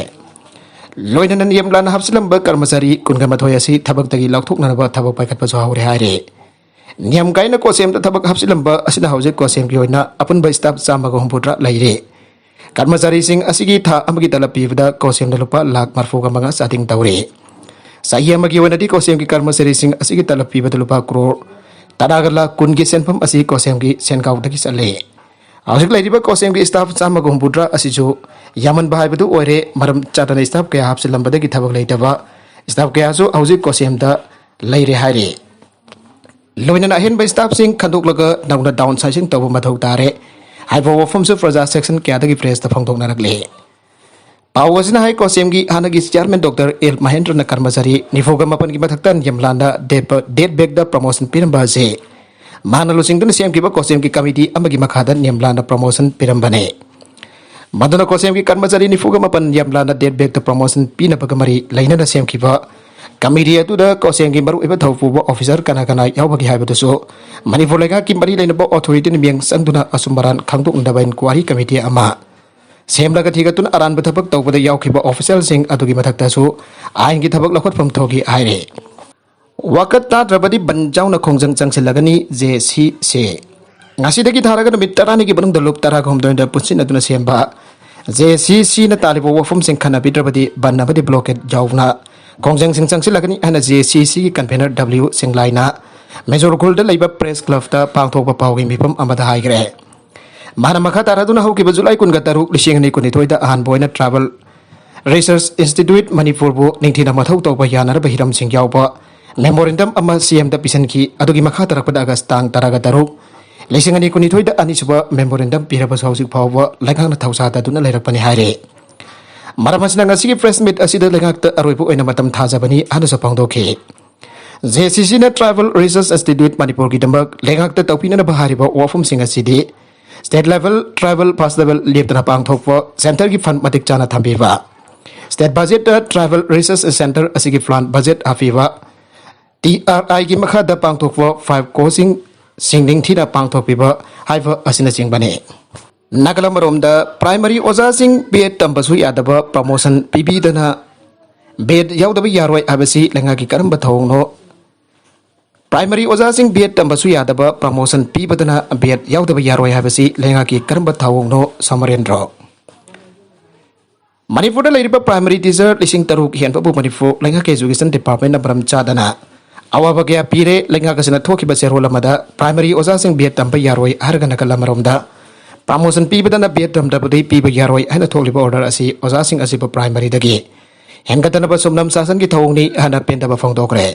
ꯂꯣꯏꯅꯅ ꯅꯤꯌꯝ ꯂꯥꯟꯅ ꯍꯥꯞꯆꯤꯜꯂꯝꯕ ꯀꯔꯃꯆꯥꯔꯤ ꯀꯨꯟꯒ ꯃꯥꯊꯣꯏ ꯑꯁꯤ ꯊꯕꯛꯇꯒꯤ ꯂꯧꯊꯣꯛꯅꯅꯕ ꯊꯕꯛ ꯄꯥꯏꯈꯠꯄꯁꯨ ꯍꯧꯔꯦ ꯍꯥꯏꯔꯤ꯫ ꯅꯤꯌꯝ ꯀꯥꯏꯅ ꯀꯣꯁꯦꯝꯗ ꯊꯕꯛ ꯍꯥꯞꯆꯤꯜꯂꯝꯕ ꯑꯁꯤꯅ ꯍꯧꯖꯤꯛ ꯀꯣꯁꯦꯝꯒꯤ ꯑꯣꯏꯅ ꯑꯄꯨꯟꯕ ꯁ꯭ꯇꯥꯐ ꯆꯥꯝꯃꯒ ꯍꯨꯝꯐꯨꯇꯔꯥ ꯂꯩꯔꯦ꯫ ꯀꯔꯃꯆꯥꯔꯤꯁꯤꯡ ꯑꯁꯤꯒꯤ ꯊꯥ ꯑꯃꯒꯤ ꯇꯂꯕ ꯄꯤꯕꯗ ꯀꯣꯁꯦꯝꯅ ꯂꯨꯄꯥ ꯂꯥꯈ ꯃꯔꯤꯐꯨꯒ ꯃꯉꯥ ꯆꯥꯗꯤꯡ ꯇꯧꯔꯦ꯫ ꯆꯍꯤ ꯑꯃꯒꯤ ꯑꯣꯏꯅꯗꯤ ꯀꯣꯁꯦꯝꯒꯤ ꯀꯔꯃꯆꯥꯔꯤꯁꯤꯡ ꯑꯁꯤꯒꯤ ꯇꯂꯕ ꯄꯤꯕꯗ ꯂꯨꯄꯥ ꯀ꯭ꯔꯣꯔ ꯇꯔꯥꯒ ꯂꯥꯈ ꯀꯨꯟꯒꯤ ꯁꯦꯟꯐꯝ ꯑꯁꯤ ꯀꯣꯁꯦꯝꯒꯤ ꯁꯦꯟꯒꯥꯎꯗꯒꯤ ꯆꯠꯂꯦ꯫ ꯍꯧꯖꯤꯛ ꯂꯩꯔꯤꯕ ꯀꯣꯁꯦꯝꯒꯤ ꯁ꯭ꯇꯥꯐ ꯆꯥꯝꯃꯒ ꯍꯨꯝꯐꯨꯇꯔꯥ ꯑꯁꯤꯁꯨ ꯌꯥꯝꯃꯟꯕ ꯍꯥꯏꯕꯗꯨ ꯑꯣꯏꯔꯦ꯫ ꯃꯔꯝ ꯆꯥꯗꯅ ꯁ꯭ꯇꯥꯐ ꯀꯌꯥ ꯍꯥꯞꯆꯤꯜꯂꯝꯕꯗꯒꯤ ꯊꯕꯛ ꯂꯩꯇꯕ ꯁ꯭ꯇꯥꯐ ꯀꯌꯥꯁꯨ ꯍꯧꯖꯤꯛ ꯀꯣꯁꯦꯝꯗ ꯂꯩꯔꯦ ꯍꯥꯏꯔꯤ꯫ ꯂꯣꯏꯅꯅ ꯑꯍꯦꯟꯕ ꯁ꯭ꯇꯥꯐꯁꯤꯡ ꯈꯟꯗꯣꯛꯂꯒ ꯅꯧꯅ ꯗꯥꯎꯟ ꯁꯥꯏꯖꯤꯡ ꯇꯧꯕ ꯃꯊꯧ ꯇꯥꯔꯦ ꯍꯥꯏꯕ ꯋꯥꯐꯝꯁꯨ ꯄ꯭ꯔꯖꯥ ꯁꯦꯛꯁꯟ ꯀꯌꯥꯗꯒꯤ ꯄ꯭ꯔꯦꯁꯇ ꯐꯣꯡꯗꯣꯛꯅꯔꯛꯂꯤ꯫ ꯄꯥꯎ ꯑꯁꯤꯅ ꯍꯥꯏ, ꯀꯣꯁꯦꯝꯒꯤ ꯍꯥꯟꯅꯒꯤ ꯆꯤꯌꯥꯔꯃꯦꯟ ꯗꯣꯛꯇꯔ ꯑꯦꯜ ꯃꯍꯦꯟꯗ꯭ꯔꯅ ꯀꯔꯃꯆꯥꯔꯤ ꯅꯤꯐꯨꯒ ꯃꯥꯄꯟꯒꯤ ꯃꯊꯛꯇ ꯅꯤꯌꯝ ꯂꯥꯟꯅ ꯗꯦꯠ ꯕꯦꯛꯇ ꯄ꯭ꯔꯃꯣꯁꯟ ꯄꯤꯔꯝꯕ ꯑꯁꯤ ꯃꯥꯅ ꯂꯨꯆꯤꯡꯗꯨꯅ ꯁꯦꯝꯈꯤꯕ ꯀꯣꯁꯦꯝꯒꯤ ꯀꯃꯤꯇꯤ ꯑꯃꯒꯤ ꯃꯈꯥꯗ ꯅꯤꯌꯝ ꯂꯥꯟꯅ ꯄ꯭ꯔꯃꯣꯁꯟ ꯄꯤꯔꯝꯕꯅꯤ꯫ ꯃꯗꯨꯅ ꯀꯣꯁꯦꯝꯒꯤ ꯀꯔꯃꯆꯥꯔꯤ ꯅꯤꯐꯨꯒ ꯃꯥꯄꯟ ꯌꯥꯝꯂꯥꯅ ꯗꯦꯠ ꯕꯦꯛꯇ ꯄ꯭ꯔꯃꯣꯁꯟ ꯄꯤꯅꯕꯒ ꯃꯔꯤ ꯂꯩꯅꯅ ꯁꯦꯝꯈꯤꯕ ꯀꯃꯤꯇꯤ ꯑꯗꯨꯗ ꯀꯣꯁꯦꯝꯒꯤ ꯃꯔꯨꯑꯣꯏꯕ ꯊꯧ ꯄꯨꯕ ꯑꯣꯐꯤꯁꯥꯔ ꯀꯅꯥ ꯀꯅꯥ ꯌꯥꯎꯕꯒꯦ ꯍꯥꯏꯕꯗꯨꯁꯨ ꯃꯅꯤꯄꯨꯔ ꯂꯩꯉꯥꯛꯀꯤ ꯃꯔꯤ ꯂꯩꯅꯕ ꯑꯣꯊꯣꯔꯤꯇꯤꯅ ꯃꯤꯠꯌꯦꯡ ꯆꯪꯗꯨꯅ ꯑꯆꯨꯝ ꯑꯔꯥꯟ ꯈꯪꯗꯣꯛꯅꯕ ꯏꯟꯀ꯭ꯋꯥꯔꯤ ꯀꯃꯤꯇꯤ ꯑꯃ ꯁꯦꯝꯂꯒ ꯊꯤꯒꯠꯇꯨꯅ ꯑꯔꯥꯟꯕ ꯊꯕꯛ ꯇꯧꯕꯗ ꯌꯥꯎꯈꯤꯕ ꯑꯣꯐꯤꯁꯤꯌꯦꯜꯁꯤꯡ ꯑꯗꯨꯒꯤ ꯃꯊꯛꯇꯁꯨ ꯑꯥꯏꯟꯒꯤ ꯊꯕꯛ ꯂꯧꯈꯠꯐꯝ ꯊꯣꯛꯈꯤ ꯍꯥꯏꯔꯤ꯫ ꯋꯥꯀꯠ ꯇꯥꯗ꯭ꯔꯕꯗꯤ ꯕꯟ ꯌꯥꯎꯅ ꯈꯣꯡꯖꯪ ꯆꯪꯁꯤꯜꯂꯒꯅꯤ, ꯖꯦ ꯁꯤ ꯁꯤ꯫ ꯉꯁꯤꯗꯒꯤ ꯊꯥꯔꯒ ꯅꯨꯃꯤꯠ ꯇꯔꯥꯅꯤꯒꯤ ꯃꯅꯨꯡꯗ ꯂꯨꯞ ꯇꯔꯥꯒ ꯍꯨꯝꯗꯣꯏꯗ ꯄꯨꯟꯁꯤꯟꯅꯗꯨꯅ ꯁꯦꯝꯕ ꯖꯦ ꯁꯤ ꯁꯤꯅ ꯇꯥꯜꯂꯤꯕ ꯋꯥꯐꯝꯁꯤꯡ ꯈꯟꯅꯕꯤꯗ꯭ꯔꯕꯗꯤ ꯕꯟ ꯑꯃꯗꯤ ꯕ꯭ꯂꯣꯀꯦꯠ ꯌꯥꯎꯅ ꯈꯣꯡꯖꯪꯁꯤꯡ ꯆꯪꯁꯤꯜꯂꯒꯅꯤ ꯍꯥꯏꯅ ꯖꯦ ꯁꯤ ꯁꯤꯒꯤ ꯀꯟꯚꯦꯅꯔ ꯗꯕ꯭ꯂꯤꯎ ꯁꯤꯡꯂꯥꯏꯅ ꯃꯦꯖꯣꯔ ꯈꯨꯜꯗ ꯂꯩꯕ ꯄ꯭ꯔꯦꯁ ꯀ꯭ꯂꯕꯇ ꯄꯥꯡꯊꯣꯛꯄ ꯄꯥꯎꯒꯤ ꯃꯤꯐꯝ ꯑꯃꯗ ꯍꯥꯏꯈ꯭ꯔꯦ꯫ ꯃꯥꯅ ꯃꯈꯥ ꯇꯥꯔꯗꯨꯅ ꯍꯧꯈꯤꯕ ꯖꯨꯂꯥꯏ ꯀꯨꯟꯒ ꯇꯔꯨꯛ, ꯂꯤꯁꯤꯡ ꯑꯅꯤ ꯀꯨꯟꯅꯤꯊꯣꯏꯗ ꯑꯍꯥꯟꯕ ꯑꯣꯏꯅ ꯇ꯭ꯔꯥꯏꯕꯦꯜ ꯔꯤꯁꯔꯁ ꯏꯟꯁꯇꯤꯇ꯭ꯌꯨꯠ ꯃꯅꯤꯄꯨꯔꯕꯨ ꯅꯤꯡꯊꯤꯅ ꯃꯊꯧ ꯇꯧꯕ ꯌꯥꯅꯅꯕ ꯍꯤꯔꯝꯁꯤꯡ ꯌꯥꯎꯕ ꯃꯦꯃꯣꯔꯦꯟꯗꯝ ꯑꯃ ꯁꯤ ꯑꯦꯝꯗ ꯄꯤꯁꯤꯟꯈꯤ꯫ ꯑꯗꯨꯒꯤ ꯃꯈꯥ ꯇꯥꯔꯛꯄꯗ ꯑꯥꯒꯁ ꯇꯥꯡ ꯇꯔꯥꯒ ꯇꯔꯨꯛ, ꯂꯤꯁꯤꯡ ꯑꯅꯤ ꯀꯨꯟꯅꯤꯊꯣꯏꯗ ꯑꯅꯤꯁꯨꯕ ꯃꯦꯃꯣꯔꯦꯟꯗꯝ ꯄꯤꯔꯕꯁꯨ ꯍꯧꯖꯤꯛ ꯐꯥꯎꯕ ꯂꯩꯉꯥꯛꯅ ꯊꯧꯁꯥꯗꯗꯨꯅ ꯂꯩꯔꯛꯄꯅꯤ ꯍꯥꯏꯔꯤ꯫ ꯃꯔꯝ ꯑꯁꯤꯅ ꯉꯁꯤꯒꯤ ꯄ꯭ꯔꯦꯁ ꯃꯤꯠ ꯑꯁꯤꯗ ꯂꯩꯉꯥꯛꯇ ꯑꯔꯣꯏꯕ ꯑꯣꯏꯅ ꯃꯇꯝ ꯊꯥꯖꯕꯅꯤ ꯍꯥꯏꯅꯁꯨ ꯐꯣꯡꯗꯣꯛꯈꯤ꯫ ꯖꯦ ꯁꯤ ꯁꯤꯅ ꯇ꯭ꯔꯥꯏꯕꯦꯜ ꯔꯤꯁꯔꯁ ꯏꯟꯁꯇꯤꯇ꯭ꯌꯨꯠ ꯃꯅꯤꯄꯨꯔꯒꯤꯗꯃꯛ ꯂꯩꯉꯥꯛꯇ ꯇꯧꯕꯤꯅꯅꯕ ꯍꯥꯏꯔꯤꯕ ꯋꯥꯐꯝꯁꯤꯡ ꯑꯁꯤꯗꯤ ꯁ꯭ꯇꯦꯠ ꯂꯦꯚꯦꯜ ꯇ꯭ꯔꯥꯏꯕꯦꯜ ꯐꯦꯁꯇꯤꯚꯦꯜ ꯂꯦꯞꯇꯅ ꯄꯥꯡꯊꯣꯛꯄ, ꯁꯦꯟꯇꯔꯒꯤ ꯐꯟ ꯃꯇꯤꯛ ꯆꯥꯅ ꯊꯝꯕꯤꯕ, ꯁ꯭ꯇꯦꯠ ꯕꯖꯦꯠꯇ ꯇ꯭ꯔꯥꯏꯕꯦꯜ ꯔꯤꯁꯔꯁ ꯁꯦꯟꯇꯔ ꯑꯁꯤꯒꯤ ꯄ꯭ꯂꯥꯟ ꯕꯖꯦꯠ ꯍꯥꯞꯄꯤꯕ, ꯇꯤ ꯑꯥꯔ ꯑꯥꯏꯒꯤ ꯃꯈꯥꯗ ꯄꯥꯡꯊꯣꯛꯄ ꯐꯥꯏꯚ ꯀꯣꯁꯤꯡꯁꯤꯡ ꯅꯤꯡꯊꯤꯅ ꯄꯥꯡꯊꯣꯛꯄꯤꯕ ꯍꯥꯏꯕ ꯑꯁꯤꯅꯆꯤꯡꯕꯅꯤ꯫ ꯅꯥꯒꯥꯂꯦꯟ ꯑꯃꯔꯣꯝꯗ ꯄ꯭ꯔꯥꯏꯃꯔꯤ ꯑꯣꯖꯥꯁꯤꯡ ꯕꯤ ꯑꯦꯗ ꯇꯝꯕꯁꯨ ꯌꯥꯗꯕ ꯄ꯭ꯔꯃꯣꯁꯟ ꯄꯤꯕꯤꯗꯅ ꯕꯤ ꯑꯦꯗ ꯌꯥꯎꯗꯕ ꯌꯥꯔꯣꯏ ꯍꯥꯏꯕꯁꯤ ꯂꯩꯉꯥꯛꯀꯤ ꯀꯔꯝꯕ ꯊꯧꯑꯣꯡꯅꯣ? ꯄ꯭ꯔꯥꯏꯃꯔꯤ ꯑꯣꯖꯥꯁꯤꯡ ꯕꯤ ꯑꯦꯗ ꯇꯝꯕꯁꯨ ꯌꯥꯗꯕ ꯄ꯭ꯔꯃꯣꯁꯟ ꯄꯤꯕꯗꯅ ꯕꯤ ꯑꯦꯗ ꯌꯥꯎꯗꯕ ꯌꯥꯔꯣꯏ ꯍꯥꯏꯕꯁꯤ ꯂꯩꯉꯥꯛꯀꯤ ꯀꯔꯝꯕ ꯊꯧꯑꯣꯡꯅꯣ, ꯁꯣꯃꯔꯦꯟꯗ꯭ꯔꯣ? ꯃꯅꯤꯄꯨꯔꯗ ꯂꯩꯔꯤꯕ ꯄ꯭ꯔꯥꯏꯃꯔꯤ ꯇꯤꯆꯔ ꯂꯤꯁꯤꯡ ꯇꯔꯨꯛ ꯍꯦꯟꯕꯕꯨ ꯃꯅꯤꯄꯨꯔ ꯂꯩꯉꯥꯛꯀꯤ ꯏꯖꯨꯀꯦꯁꯟ ꯗꯤꯄꯥꯔꯠꯃꯦꯟꯅ ꯃꯔꯝ ꯆꯥꯗꯅ ꯑꯋꯥꯕ ꯀꯌꯥ ꯄꯤꯔꯦ꯫ ꯂꯩꯉꯥꯛ ꯑꯁꯤꯅ ꯊꯣꯛꯈꯤꯕ ꯆꯦꯔꯣꯜ ꯑꯃꯗ ꯄ꯭ꯔꯥꯏꯃꯔꯤ ꯑꯣꯖꯥꯁꯤꯡ ꯕꯤ ꯑꯦꯗ ꯇꯝꯕ ꯌꯥꯔꯣꯏ ꯍꯥꯏꯔꯒ ꯅꯥꯀꯜ ꯑꯃꯔꯣꯝꯗ ꯄ꯭ꯔꯃꯣꯁꯟ ꯄꯤꯕꯗꯅ ꯕꯤ ꯑꯦꯗ ꯇꯝꯗꯕꯗꯤ ꯄꯤꯕ ꯌꯥꯔꯣꯏ ꯍꯥꯏꯅ ꯊꯣꯛꯂꯤꯕ ꯑꯣꯔꯗꯔ ꯑꯁꯤ ꯑꯣꯖꯥꯁꯤꯡ ꯑꯁꯤꯕꯨ ꯄ꯭ꯔꯥꯏꯃꯔꯤꯗꯒꯤ ꯍꯦꯟꯒꯠꯇꯅꯕ ꯁꯨꯞꯅꯝ ꯁꯥꯁꯟꯒꯤ ꯊꯧꯑꯣꯡꯅꯤ ꯍꯥꯏꯅ ꯄꯦꯟꯗꯕ ꯐꯣꯡꯗꯣꯛꯈ꯭ꯔꯦ꯫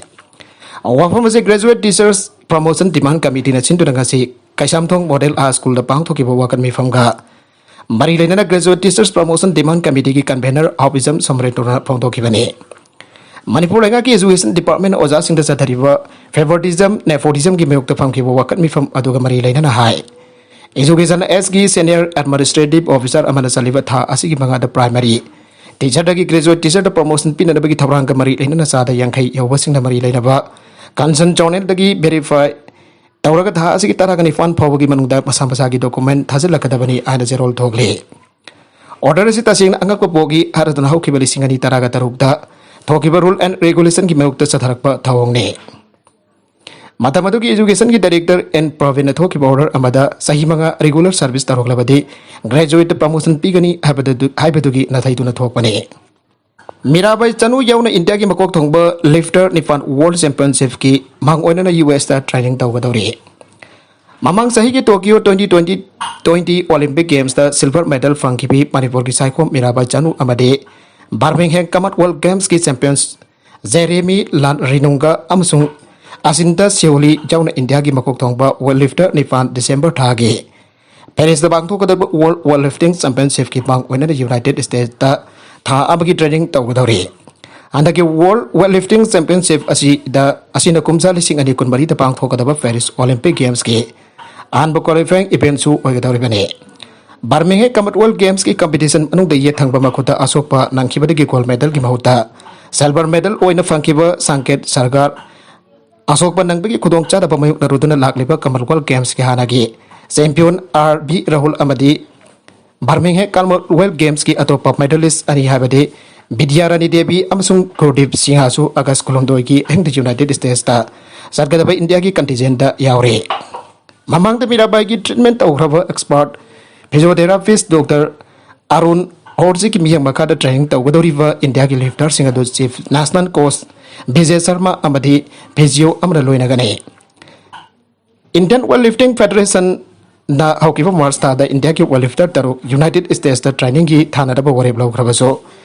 ꯋꯥꯐꯝ ꯑꯁꯤ ꯒ꯭ꯔꯦꯖꯨꯋꯦꯠ ꯇꯤꯆꯔꯁ ꯄ꯭ꯔꯃꯣꯁꯟ ꯗꯤꯃꯥꯟ ꯀꯃꯤꯇꯤꯅ ꯁꯤꯟꯗꯨꯅ ꯉꯁꯤ ꯀꯩꯁꯥꯝꯊꯣꯡ ꯃꯣꯗꯦꯜ ꯍꯥꯏ ꯁ꯭ꯀꯨꯜꯗ ꯄꯥꯡꯊꯣꯛꯈꯤꯕ ꯋꯥꯀꯠ ꯃꯤꯐꯝꯒ ꯃꯔꯤ ꯂꯩꯅꯅ ꯒ꯭ꯔꯦꯖꯨꯋꯦꯠ ꯇꯤꯆꯔꯁ ꯄ꯭ꯔꯃꯣꯁꯟ ꯗꯤꯃꯥꯟ ꯀꯃꯤꯇꯤꯒꯤ ꯀꯟꯚꯦꯅꯔ ꯍꯥꯎꯄꯤꯖꯝ ꯁꯣꯃꯔꯦꯟꯗ꯭ꯔꯣꯅ ꯐꯣꯡꯗꯣꯛꯈꯤꯕꯅꯤ꯫ ꯃꯅꯤꯄꯨꯔ ꯂꯩꯉꯥꯛꯀꯤ ꯏꯖꯨꯀꯦꯁꯟ ꯗꯤꯄꯥꯔꯠꯃꯦꯟꯅ ꯑꯣꯖꯥꯁꯤꯡꯗ ꯆꯠꯊꯔꯤꯕ ꯐꯦꯚꯣꯔꯇꯤꯖꯝ, ꯅꯦꯄꯣꯇꯤꯖꯝꯒꯤ ꯃꯥꯌꯣꯛꯇ ꯐꯝꯈꯤꯕ ꯋꯥꯀꯠ ꯃꯤꯐꯝ ꯑꯗꯨꯒ ꯃꯔꯤ ꯂꯩꯅꯅ ꯍꯥꯏ, ꯏꯖꯨꯀꯦꯁꯟ ꯑꯦꯁꯀꯤ ꯁꯦꯅꯤꯌꯔ ꯑꯦꯗꯃꯤꯅꯤꯁꯇ꯭ꯔꯦꯇꯤꯚ ꯑꯣꯐꯤꯁꯥꯔ ꯑꯃꯅ ꯆꯠꯂꯤꯕ ꯊꯥ ꯑꯁꯤꯒꯤ ꯃꯉꯥꯗ ꯄ꯭ꯔꯥꯏꯃꯔꯤ ꯇꯤꯆꯔꯗꯒꯤ ꯒ꯭ꯔꯦꯖꯨꯋꯦꯠ ꯇꯤꯆꯔꯗ ꯄ꯭ꯔꯃꯣꯁꯟ ꯄꯤꯅꯅꯕꯒꯤ ꯊꯧꯔꯥꯡꯒ ꯃꯔꯤ ꯂꯩꯅꯅ ꯆꯥꯗ ꯌꯥꯡꯈꯩ ꯌꯧꯕꯁꯤꯡꯅ ꯃꯔꯤ ꯂꯩꯅꯕ ꯀꯟꯁꯔꯟ ꯆꯦꯅꯦꯜꯗꯒꯤ ꯚꯦꯔꯤꯐꯥꯏ ꯇꯧꯔꯒ ꯊꯥ ꯑꯁꯤꯒꯤ ꯇꯔꯥꯒ ꯅꯤꯄꯥꯟ ꯐꯥꯎꯕꯒꯤ ꯃꯅꯨꯡꯗ ꯃꯁꯥ ꯃꯁꯥꯒꯤ ꯗꯣꯀꯨꯃꯦꯟ ꯊꯥꯖꯤꯜꯂꯛꯀꯗꯕꯅꯤ ꯍꯥꯏꯅ ꯆꯦꯔꯣꯜ ꯊꯣꯛꯂꯤ꯫ ꯑꯣꯔꯗꯔ ꯑꯁꯤ ꯇꯁꯦꯡꯅ ꯑꯉꯛꯄ ꯄꯣꯛꯏ ꯍꯥꯏꯔꯗꯨꯅ ꯍꯧꯈꯤꯕ ꯂꯤꯁꯤꯡ ꯑꯅꯤ ꯇꯔꯥꯒ ꯇꯔꯨꯛꯇ ꯊꯣꯛꯈꯤꯕ ꯔꯨꯜ ꯑꯦꯟ ꯔꯦꯒꯨꯂꯦꯁꯟꯒꯤ ꯃꯥꯌꯣꯛꯇ ꯆꯠꯊꯔꯛꯄ ꯊꯧꯑꯣꯡꯅꯤ꯫ ꯃꯇꯝ ꯑꯗꯨꯒꯤ ꯏꯖꯨꯀꯦꯁꯟꯒꯤ ꯗꯥꯏꯔꯦꯛꯇꯔ ꯑꯦꯟ ꯄ꯭ꯔꯕꯤꯟꯅ ꯊꯣꯛꯈꯤꯕ ꯑꯣꯔꯗꯔ ꯑꯃꯗ ꯆꯍꯤ ꯃꯉꯥ ꯔꯤꯒꯨꯂꯔ ꯁꯔꯚꯤꯁ ꯇꯧꯔꯛꯂꯕꯗꯤ ꯒ꯭ꯔꯦꯖꯨꯋꯦꯠꯇ ꯄ꯭ꯔꯃꯣꯁꯟ ꯄꯤꯒꯅꯤ ꯍꯥꯏꯕꯗꯨ-, ꯍꯥꯏꯕꯗꯨꯒꯤ ꯅꯥꯊꯩꯗꯨꯅ ꯊꯣꯛꯄꯅꯤ꯫ ꯃꯤꯔꯥꯕꯥꯏ ꯆꯅꯨ ꯌꯥꯎꯅ ꯏꯟꯗꯤꯌꯥꯒꯤ ꯃꯀꯣꯛ ꯊꯣꯡꯕ ꯂꯤꯐꯇꯔ ꯅꯤꯄꯥꯟ ꯋꯥꯔꯜ ꯆꯦꯝꯄꯤꯌꯟꯁꯤꯞꯀꯤ ꯃꯥꯡ ꯑꯣꯏꯅꯅ ꯌꯨ ꯑꯦꯁꯇ ꯇ꯭ꯔꯦꯅꯤꯡ ꯇꯧꯒꯗꯧꯔꯤ꯫ ꯃꯃꯥꯡ ꯆꯍꯤꯒꯤ Tokyo twenty twenty twenty Olympic Gamesꯇ silver medal ꯐꯪꯈꯤꯕꯤ ꯃꯅꯤꯄꯨꯔꯒꯤ ꯁꯥꯏꯈꯣꯝ ꯃꯤꯔꯥꯕꯥꯏ ꯆꯅꯨ ꯑꯃꯗꯤ ꯕꯥꯔꯃꯤꯡꯍꯦꯝ Commonwealth Gamesꯀꯤ champions ꯖꯦꯔꯦꯃꯤ ꯂꯥꯟ ꯔꯤꯅꯨꯡꯒ ꯑꯃꯁꯨꯡ ꯑꯁꯤꯟꯇ ꯁꯤꯌꯣꯂꯤ ꯌꯥꯎꯅ ꯏꯟꯗꯤꯌꯥꯒꯤ ꯃꯀꯣꯛ ꯊꯣꯡꯕ ꯋꯦꯠ ꯂꯤꯐꯇꯔ ꯅꯤꯄꯥꯟ ꯗꯤꯁꯦꯝꯕꯔ ꯊꯥꯒꯤ ꯄꯦꯔꯤꯁꯇ ꯄꯥꯡꯊꯣꯛꯀꯗꯕ ꯋꯥꯔꯜ ꯋꯦꯠ ꯂꯤꯐꯇꯤꯡ ꯆꯦꯝꯄꯤꯌꯟꯁꯤꯞꯀꯤ ꯃꯥꯡ ꯑꯣꯏꯅꯅ ꯌꯨꯅꯥꯏꯇꯦꯗ ꯁ꯭ꯇꯦꯠꯁꯇ ꯊꯥ ꯑꯃꯒꯤ ꯇ꯭ꯔꯦꯅꯤꯡ ꯇꯧꯒꯗꯧꯔꯤ꯫ ꯍꯟꯗꯛꯀꯤ ꯋꯥꯔꯜ ꯋꯦꯠ ꯂꯤꯐꯇꯤꯡ ꯆꯦꯝꯄꯤꯌꯟꯁꯤꯞ ꯑꯁꯤꯗ ꯑꯁꯤꯅ ꯀꯨꯝꯖꯥ ꯂꯤꯁꯤꯡ ꯑꯅꯤ ꯀꯨꯟꯃꯔꯤꯗ ꯄꯥꯡꯊꯣꯛꯀꯗꯕ ꯄꯦꯔꯤꯁ ꯑꯣꯂꯤꯝꯄꯤꯛ ꯒꯦꯝꯁꯀꯤ ꯑꯍꯥꯟꯕ ꯀ꯭ꯋꯥꯂꯤꯐꯥꯏꯌꯤꯡ ꯏꯚꯦꯟꯠꯁꯨ ꯑꯣꯏꯒꯗꯧꯔꯤꯕꯅꯤ꯫ ꯕꯥꯔꯃꯤꯡꯍꯦꯝ ꯀꯃꯟꯋꯦꯜꯊ ꯒꯦꯝꯁꯀꯤ ꯀꯝꯄꯤꯇꯤꯁꯟ ꯃꯅꯨꯡꯗ ꯌꯦꯠ ꯊꯪꯕ ꯃꯈꯨꯠꯇ ꯑꯁꯣꯛꯄ ꯅꯪꯈꯤꯕꯗꯒꯤ ꯒꯣꯜꯗ ꯃꯦꯗꯜꯒꯤ ꯃꯍꯨꯠꯇ ꯁꯤꯜꯚꯔ ꯃꯦꯗꯜ ꯑꯣꯏꯅ ꯐꯪꯈꯤꯕ ꯁꯪꯀꯦꯠ ꯁꯔꯒꯥꯔ ꯑꯁꯣꯛꯄ ꯅꯪꯕꯒꯤ ꯈꯨꯗꯣꯡꯆꯥꯗꯕ ꯃꯥꯌꯣꯛꯅꯔꯨꯗꯨꯅ ꯂꯥꯛꯂꯤꯕ ꯀꯃꯟꯋꯦꯜꯊ ꯒꯦꯝꯁꯀꯤ ꯍꯥꯟꯅꯒꯤ ꯆꯦꯝꯄꯤꯌꯟ ꯑꯥꯔ ꯕꯤ ꯔꯥꯍꯨꯜ ꯑꯃꯗꯤ ꯕꯥꯔꯃꯤꯡꯍꯦꯝ ꯀꯃꯟꯋꯦꯜꯊ ꯒꯦꯝꯁꯀꯤ ꯑꯇꯣꯞꯄ ꯃꯦꯗꯥꯂꯤꯁ꯭ꯠ ꯑꯅꯤ ꯍꯥꯏꯕꯗꯤ ꯕꯤꯗ꯭ꯌꯥꯔꯥꯅꯤ ꯗꯦꯕꯤ ꯑꯃꯁꯨꯡ ꯒꯨꯔꯗꯤꯞ ꯁꯤꯡꯍꯁꯨ ꯑꯥꯒꯁ꯭ꯠ ꯀꯨꯟꯍꯨꯝꯗꯣꯏꯒꯤ ꯑꯍꯤꯡꯗ ꯌꯨꯅꯥꯏꯇꯦꯗ ꯁ꯭ꯇꯦꯠꯁꯇ ꯆꯠꯀꯗꯕ ꯏꯟꯗꯤꯌꯥꯒꯤ ꯀꯟꯇꯤꯟꯖꯦꯟꯠꯇ ꯌꯥꯎꯔꯤ꯫ ꯃꯃꯥꯡꯗ ꯃꯤꯔꯥꯕꯥꯏꯒꯤ ꯇ꯭ꯔꯤꯠꯃꯦꯟꯠ ꯇꯧꯈ꯭ꯔꯕ ꯑꯦꯛꯁꯄꯔꯠ ꯐꯤꯖꯤꯌꯣꯊꯦꯔꯥꯄꯤꯁ꯭ꯠ ꯗꯣꯛꯇꯔ ꯑꯔꯨꯟ ꯍꯣꯔꯖꯤꯒꯤ ꯃꯤꯠꯌꯦꯡ ꯃꯈꯥꯗ ꯇ꯭ꯔꯦꯅꯤꯡ ꯇꯧꯒꯗꯧꯔꯤꯕ ꯏꯟꯗꯤꯌꯥꯒꯤ ꯂꯤꯐꯇꯔꯁꯤꯡ ꯑꯗꯨ chief national coach Bijay Sharma ꯑꯃꯗꯤ ꯐꯤꯖꯤꯌꯣ ꯑꯃꯅ ꯂꯣꯏꯅꯒꯅꯤ꯫ ꯏꯟꯗꯤꯌꯟ ꯋꯦꯠ ꯂꯤꯐꯇꯤꯡ ꯐꯦꯗꯔꯦꯁꯟꯅ ꯍꯧꯈꯤꯕ ꯃꯥꯔꯆ ꯊꯥꯗ ꯏꯟꯗꯤꯌꯥꯒꯤ ꯋꯦꯠ ꯂꯤꯐꯇꯔ ꯇꯔꯨꯛ ꯌꯨꯅꯥꯏꯇꯦꯗ ꯁ꯭ꯇꯦꯠꯁꯇ ꯇ꯭ꯔꯦꯅꯤꯡꯒꯤ ꯊꯥꯅꯅꯕ ꯋꯥꯔꯦꯞ ꯂꯧꯈ꯭ꯔꯕꯁꯨ,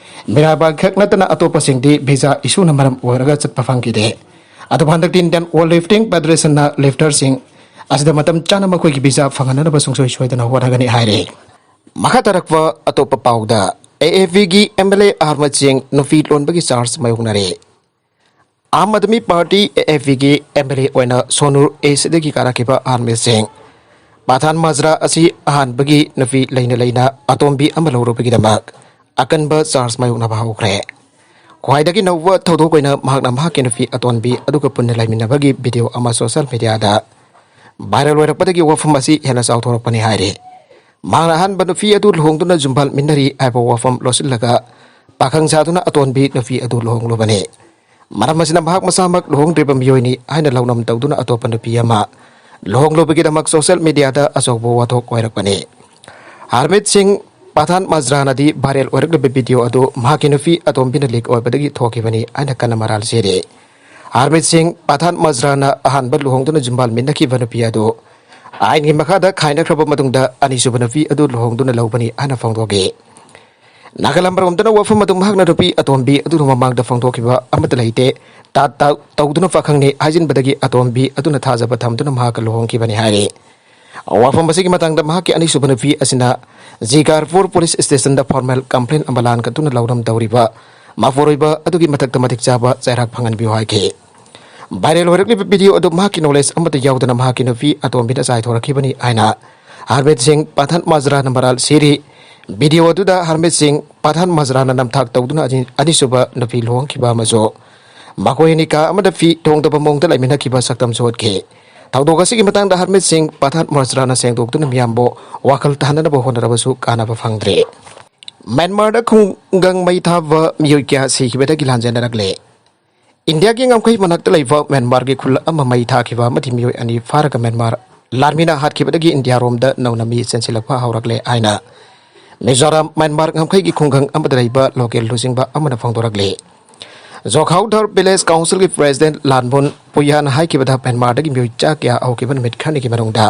ꯃꯤꯔꯥꯕꯥꯏ ꯈꯛ ꯅꯠꯇꯅ ꯑꯇꯣꯞꯄꯁꯤꯡꯗꯤ ꯚꯤꯖꯥ ꯏꯁꯨꯅ ꯃꯔꯝ ꯑꯣꯏꯔꯒ ꯆꯠꯄ ꯐꯪꯈꯤꯗꯦ꯫ ꯑꯗꯨꯕꯨ ꯍꯟꯗꯛꯇꯤ ꯏꯟꯗꯤꯌꯟ ꯋꯦꯠ ꯂꯤꯐꯇꯤꯡ ꯐꯦꯗꯔꯦꯁꯟꯅ ꯂꯤꯐꯇꯔꯁꯤꯡ ꯑꯁꯤꯗ ꯃꯇꯝ ꯆꯥꯅ ꯃꯈꯣꯏꯒꯤ ꯚꯤꯖꯥ ꯐꯪꯍꯟꯅꯅꯕ ꯁꯨꯡꯁꯣꯏ ꯁꯣꯏꯗꯅ ꯍꯣꯠꯅꯒꯅꯤ ꯍꯥꯏꯔꯤ꯫ ꯃꯈꯥ ꯇꯥꯔꯛꯄ ꯑꯇꯣꯞꯄ ꯄꯥꯎꯗ, ꯑꯦ ꯑꯦ ꯄꯤꯒꯤ ꯑꯦꯝ ꯑꯦꯜ ꯑꯦ ꯑꯍꯥꯟꯕ ꯆꯦꯡ ꯅꯨꯄꯤ ꯂꯣꯟꯕꯒꯤ ꯆꯥꯔꯖ ꯃꯥꯌꯣꯛꯅꯔꯦ꯫ ꯑꯥꯝ ꯑꯥꯗꯃꯤ ꯄꯥꯔꯇꯤ, ꯑꯦ ꯑꯦ ꯄꯤꯒꯤ ꯑꯦꯝ ꯑꯦꯜ ꯑꯦ ꯑꯣꯏꯅ ꯁꯣꯅꯨꯔ ꯑꯦꯁꯤꯗꯒꯤ ꯀꯥꯔꯛꯈꯤꯕ ꯑꯍꯥꯟꯕ ꯆꯦꯡ ꯄꯊꯥꯟ ꯃꯖꯔꯥ ꯑꯁꯤ ꯑꯍꯥꯟꯕꯒꯤ ꯅꯨꯄꯤ ꯂꯩꯅ ꯂꯩꯅ ꯑꯇꯣꯝꯕꯤ ꯑꯃ ꯂꯧꯔꯨꯕꯒꯤꯗꯃꯛ ꯑꯀꯟꯕ ꯆꯥꯔꯖ ꯃꯥꯌꯣꯛꯅꯕ ꯍꯧꯈ꯭ꯔꯦ꯫ ꯈ꯭ꯋꯥꯏꯗꯒꯤ ꯅꯧꯕ ꯊꯧꯗꯣꯛ ꯑꯣꯏꯅ ꯃꯍꯥꯛꯅ ꯃꯍꯥꯛꯀꯤ ꯅꯨꯄꯤ ꯑꯇꯣꯟꯕꯤ ꯑꯗꯨꯒ ꯄꯨꯟꯅ ꯂꯩꯃꯤꯟꯅꯕꯒꯤ ꯚꯤꯗꯤꯑꯣ ꯑꯃ ꯁꯣꯁꯤꯌꯦꯜ ꯃꯤꯗꯤꯌꯥꯗ ꯚꯥꯏꯔꯦꯜ ꯑꯣꯏꯔꯛꯄꯗꯒꯤ ꯋꯥꯐꯝ ꯑꯁꯤ ꯍꯦꯟꯅ ꯆꯥꯎꯊꯣꯔꯛꯄꯅꯤ ꯍꯥꯏꯔꯤ꯫ ꯃꯍꯥꯛꯅ ꯑꯍꯥꯟꯕ ꯅꯨꯄꯤ ꯑꯗꯨ ꯂꯨꯍꯣꯡꯗꯨꯅ ꯌꯨꯝꯕꯥꯜꯃꯤꯟꯅꯔꯤ ꯍꯥꯏꯕ ꯋꯥꯐꯝ ꯂꯣꯠꯁꯤꯜꯂꯒ ꯄꯥꯈꯪ ꯁꯥꯗꯨꯅ ꯑꯇꯣꯟꯕꯤ ꯅꯨꯄꯤ ꯑꯗꯨ ꯂꯨꯍꯣꯡꯂꯨꯕꯅꯤ꯫ ꯃꯔꯝ ꯑꯁꯤꯅ ꯃꯍꯥꯛ ꯃꯁꯥꯃꯛ ꯂꯨꯍꯣꯡꯗ꯭ꯔꯤꯕ ꯃꯤꯑꯣꯏꯅꯤ ꯍꯥꯏꯅ ꯂꯧꯅꯝ ꯇꯧꯗꯨꯅ ꯑꯇꯣꯞꯄ ꯅꯨꯄꯤ ꯑꯃ ꯂꯨꯍꯣꯡꯂꯨꯕꯒꯤꯗꯃꯛ ꯁꯣꯁꯤꯌꯦꯜ ꯃꯤꯗꯤꯌꯥꯗ ꯑꯆꯧꯕ ꯋꯥꯊꯣꯛ ꯑꯣꯏꯔꯛꯄꯅꯤ꯫ ꯍꯔꯃꯤꯠ ꯁꯤꯡ ꯄꯊꯥꯟ ꯃꯖ꯭ꯔꯥꯅꯗꯤ ꯚꯥꯏꯔꯦꯜ ꯑꯣꯏꯔꯛꯂꯤꯕ ꯚꯤꯗꯤꯑꯣ ꯑꯗꯨ ꯃꯍꯥꯛꯀꯤ ꯅꯨꯄꯤ ꯑꯇꯣꯝꯕꯤꯅ ꯂꯤꯛ ꯑꯣꯏꯕꯗꯒꯤ ꯊꯣꯛꯈꯤꯕꯅꯤ ꯍꯥꯏꯅ ꯀꯟꯅ ꯃꯔꯥꯜ ꯁꯤꯔꯤ꯫ ꯍꯔꯃꯤꯠ ꯁꯤꯡ ꯄꯊꯥꯟ ꯃꯖ꯭ꯔꯥꯅ ꯑꯍꯥꯟꯕ ꯂꯨꯍꯣꯡꯗꯨꯅ ꯌꯨꯝꯕꯥꯜꯃꯤꯟꯅꯈꯤꯕ ꯅꯨꯄꯤ ꯑꯗꯨ ꯑꯥꯏꯟꯒꯤ ꯃꯈꯥꯗ ꯈꯥꯏꯅꯈ꯭ꯔꯕ ꯃꯇꯨꯡꯗ ꯑꯅꯤꯁꯨꯕ ꯅꯨꯄꯤ ꯑꯗꯨ ꯂꯨꯍꯣꯡꯗꯨꯅ ꯂꯧꯕꯅꯤ ꯍꯥꯏꯅ ꯐꯣꯡꯗꯣꯛꯈꯤ꯫ ꯅꯥꯒꯥꯂꯝ ꯄꯔꯣꯝꯗꯅ ꯋꯥꯐꯝ ꯑꯗꯨ ꯃꯍꯥꯛꯅ ꯅꯨꯄꯤ ꯑꯇꯣꯝꯕꯤ ꯑꯗꯨꯅ ꯃꯃꯥꯡꯗ ꯐꯣꯡꯗꯣꯛꯈꯤꯕ ꯑꯃꯠꯇ ꯂꯩꯇꯦ, ꯇꯥꯠ ꯇꯥꯠ ꯇꯧꯗꯨꯅ ꯄꯥꯈꯪꯅꯤ ꯍꯥꯏꯖꯤꯟꯕꯗꯒꯤ ꯑꯇꯣꯝꯕꯤ ꯑꯗꯨꯅ ꯊꯥꯖꯕ ꯊꯝꯗꯨꯅ ꯃꯍꯥꯛꯀ ꯂꯨꯍꯣꯡꯈꯤꯕꯅꯤ ꯍꯥꯏꯔꯤ꯫ ꯋꯥꯐꯝ ꯑꯁꯤꯒꯤ ꯃꯇꯥꯡꯗ ꯃꯍꯥꯛꯀꯤ ꯑꯅꯤꯁꯨꯕ ꯅꯨꯄꯤ ꯑꯁꯤꯅ ꯖꯤꯀꯥꯔꯄꯨꯔ ꯄꯨꯂꯤꯁ ꯁ꯭ꯇꯦꯁꯟꯗ ꯐꯣꯔꯃꯦꯜ ꯀꯝꯄ꯭ꯂꯦꯟ ꯑꯃ ꯂꯥꯟꯒꯗꯨꯅ ꯂꯧꯔꯝꯗꯧꯔꯤꯕ ꯃꯄꯨꯔꯣꯏꯕ ꯑꯗꯨꯒꯤ ꯃꯊꯛꯇ ꯃꯇꯤꯛ ꯆꯥꯕ ꯆꯩꯔꯥꯛ ꯐꯪꯍꯟꯕꯤꯌꯨ ꯍꯥꯏꯈꯤ꯫ ꯚꯥꯏꯔꯦꯜ ꯑꯣꯏꯔꯛꯂꯤꯕ ꯚꯤꯗꯤꯑꯣ ꯑꯗꯨ ꯃꯍꯥꯛꯀꯤ ꯅꯣꯂꯦꯖ ꯑꯃꯠꯇ ꯌꯥꯎꯗꯅ ꯃꯍꯥꯛꯀꯤ ꯅꯨꯄꯤ ꯑꯇꯣꯝꯕꯤꯅ ꯆꯥꯏꯊꯣꯔꯛꯈꯤꯕꯅꯤ ꯍꯥꯏꯅ ꯍꯔꯃꯤꯠ ꯁꯤꯡ ꯄꯊꯥꯟ ꯃꯖ꯭ꯔꯥꯅ ꯃꯔꯥꯜ ꯁꯤꯔꯤ꯫ ꯚꯤꯗꯤꯑꯣ ꯑꯗꯨꯗ ꯍꯔꯃꯤꯠ ꯁꯤꯡ ꯄꯊꯥꯟ ꯃꯖ꯭ꯔꯥꯅ ꯅꯝꯊꯥꯛ ꯇꯧꯗꯨꯅ ꯑꯅꯤ-, ꯑꯅꯤꯁꯨꯕ ꯅꯨꯄꯤ ꯂꯨꯍꯣꯡꯈꯤꯕ ꯑꯃꯁꯨ ꯃꯈꯣꯏ ꯑꯅꯤ ꯀꯥ ꯑꯃꯗ ꯐꯤ ꯊꯣꯡꯗꯕ ꯃꯑꯣꯡꯗ ꯂꯩꯃꯤꯟꯅꯈꯤꯕ ꯁꯛꯇꯝꯁꯨ ꯎꯠꯈꯤ꯫ ꯊꯧꯗꯣꯛ ꯑꯁꯤꯒꯤ ꯃꯇꯥꯡꯗ ꯍꯔꯃꯤꯠ ꯁꯤꯡ ꯄꯊꯥꯟ ꯃꯖ꯭ꯔꯥꯅ ꯁꯦꯡꯗꯣꯛꯇꯨꯅ ꯃꯤꯌꯥꯝꯕꯨ ꯋꯥꯈꯜ ꯇꯥꯍꯟꯅꯅꯕ ꯍꯣꯠꯅꯔꯕꯁꯨ ꯀꯥꯟꯅꯕ ꯐꯪꯗ꯭ꯔꯦ꯫ ꯃ꯭ꯌꯥꯟꯃꯥꯔꯗ ꯈꯨꯡꯒꯪ ꯃꯩ ꯊꯥꯕ ꯃꯤꯑꯣꯏ ꯀꯌꯥ ꯁꯤꯈꯤꯕꯗꯒꯤ ꯂꯥꯟꯖꯦꯟꯅꯔꯛꯂꯦ꯫ ꯏꯟꯗꯤꯌꯥꯒꯤ ꯉꯝꯈꯩ ꯃꯅꯥꯛꯇ ꯂꯩꯕ ꯃ꯭ꯌꯥꯟꯃꯥꯔꯒꯤ ꯈꯨꯜ ꯑꯃ ꯃꯩ ꯊꯥꯈꯤꯕ ꯑꯃꯗꯤ ꯃꯤꯑꯣꯏ ꯑꯅꯤ ꯐꯥꯔꯒ ꯃ꯭ꯌꯥꯟꯃꯥꯔ ꯂꯥꯟꯃꯤꯅ ꯍꯥꯠꯈꯤꯕꯗꯒꯤ ꯏꯟꯗꯤꯌꯥꯔꯣꯝꯗ ꯅꯧꯅ ꯃꯤ ꯆꯦꯟꯁꯤꯜꯂꯛꯄ ꯍꯧꯔꯛꯂꯦ ꯍꯥꯏꯅ ꯃꯤꯖꯣꯔꯥꯝ ꯃ꯭ꯌꯥꯟꯃꯥꯔ ꯉꯝꯈꯩꯒꯤ ꯈꯨꯡꯒꯪ ꯑꯃꯗ ꯂꯩꯕ ꯂꯣꯀꯦꯜ ꯂꯨꯆꯤꯡꯕ ꯑꯃꯅ ꯐꯣꯡꯗꯣꯔꯛꯂꯤ꯫ ꯖꯣꯈꯥꯎ ꯊꯔ ꯚꯤꯂꯦꯖ ꯀꯥꯎꯟꯁꯤꯜꯒꯤ ꯄ꯭ꯔꯦꯁꯤꯗꯦꯟꯠ ꯂꯥꯟꯕꯨꯟ ꯄꯨꯌꯥꯟ ꯍꯥꯏꯈꯤꯕꯗ ꯃ꯭ꯌꯥꯟꯃꯥꯔꯗꯒꯤ ꯃꯤꯑꯣꯏ ꯆꯥ ꯀꯌꯥ ꯍꯧꯈꯤꯕ ꯅꯨꯃꯤꯠ ꯈꯔꯅꯤꯒꯤ ꯃꯅꯨꯡꯗ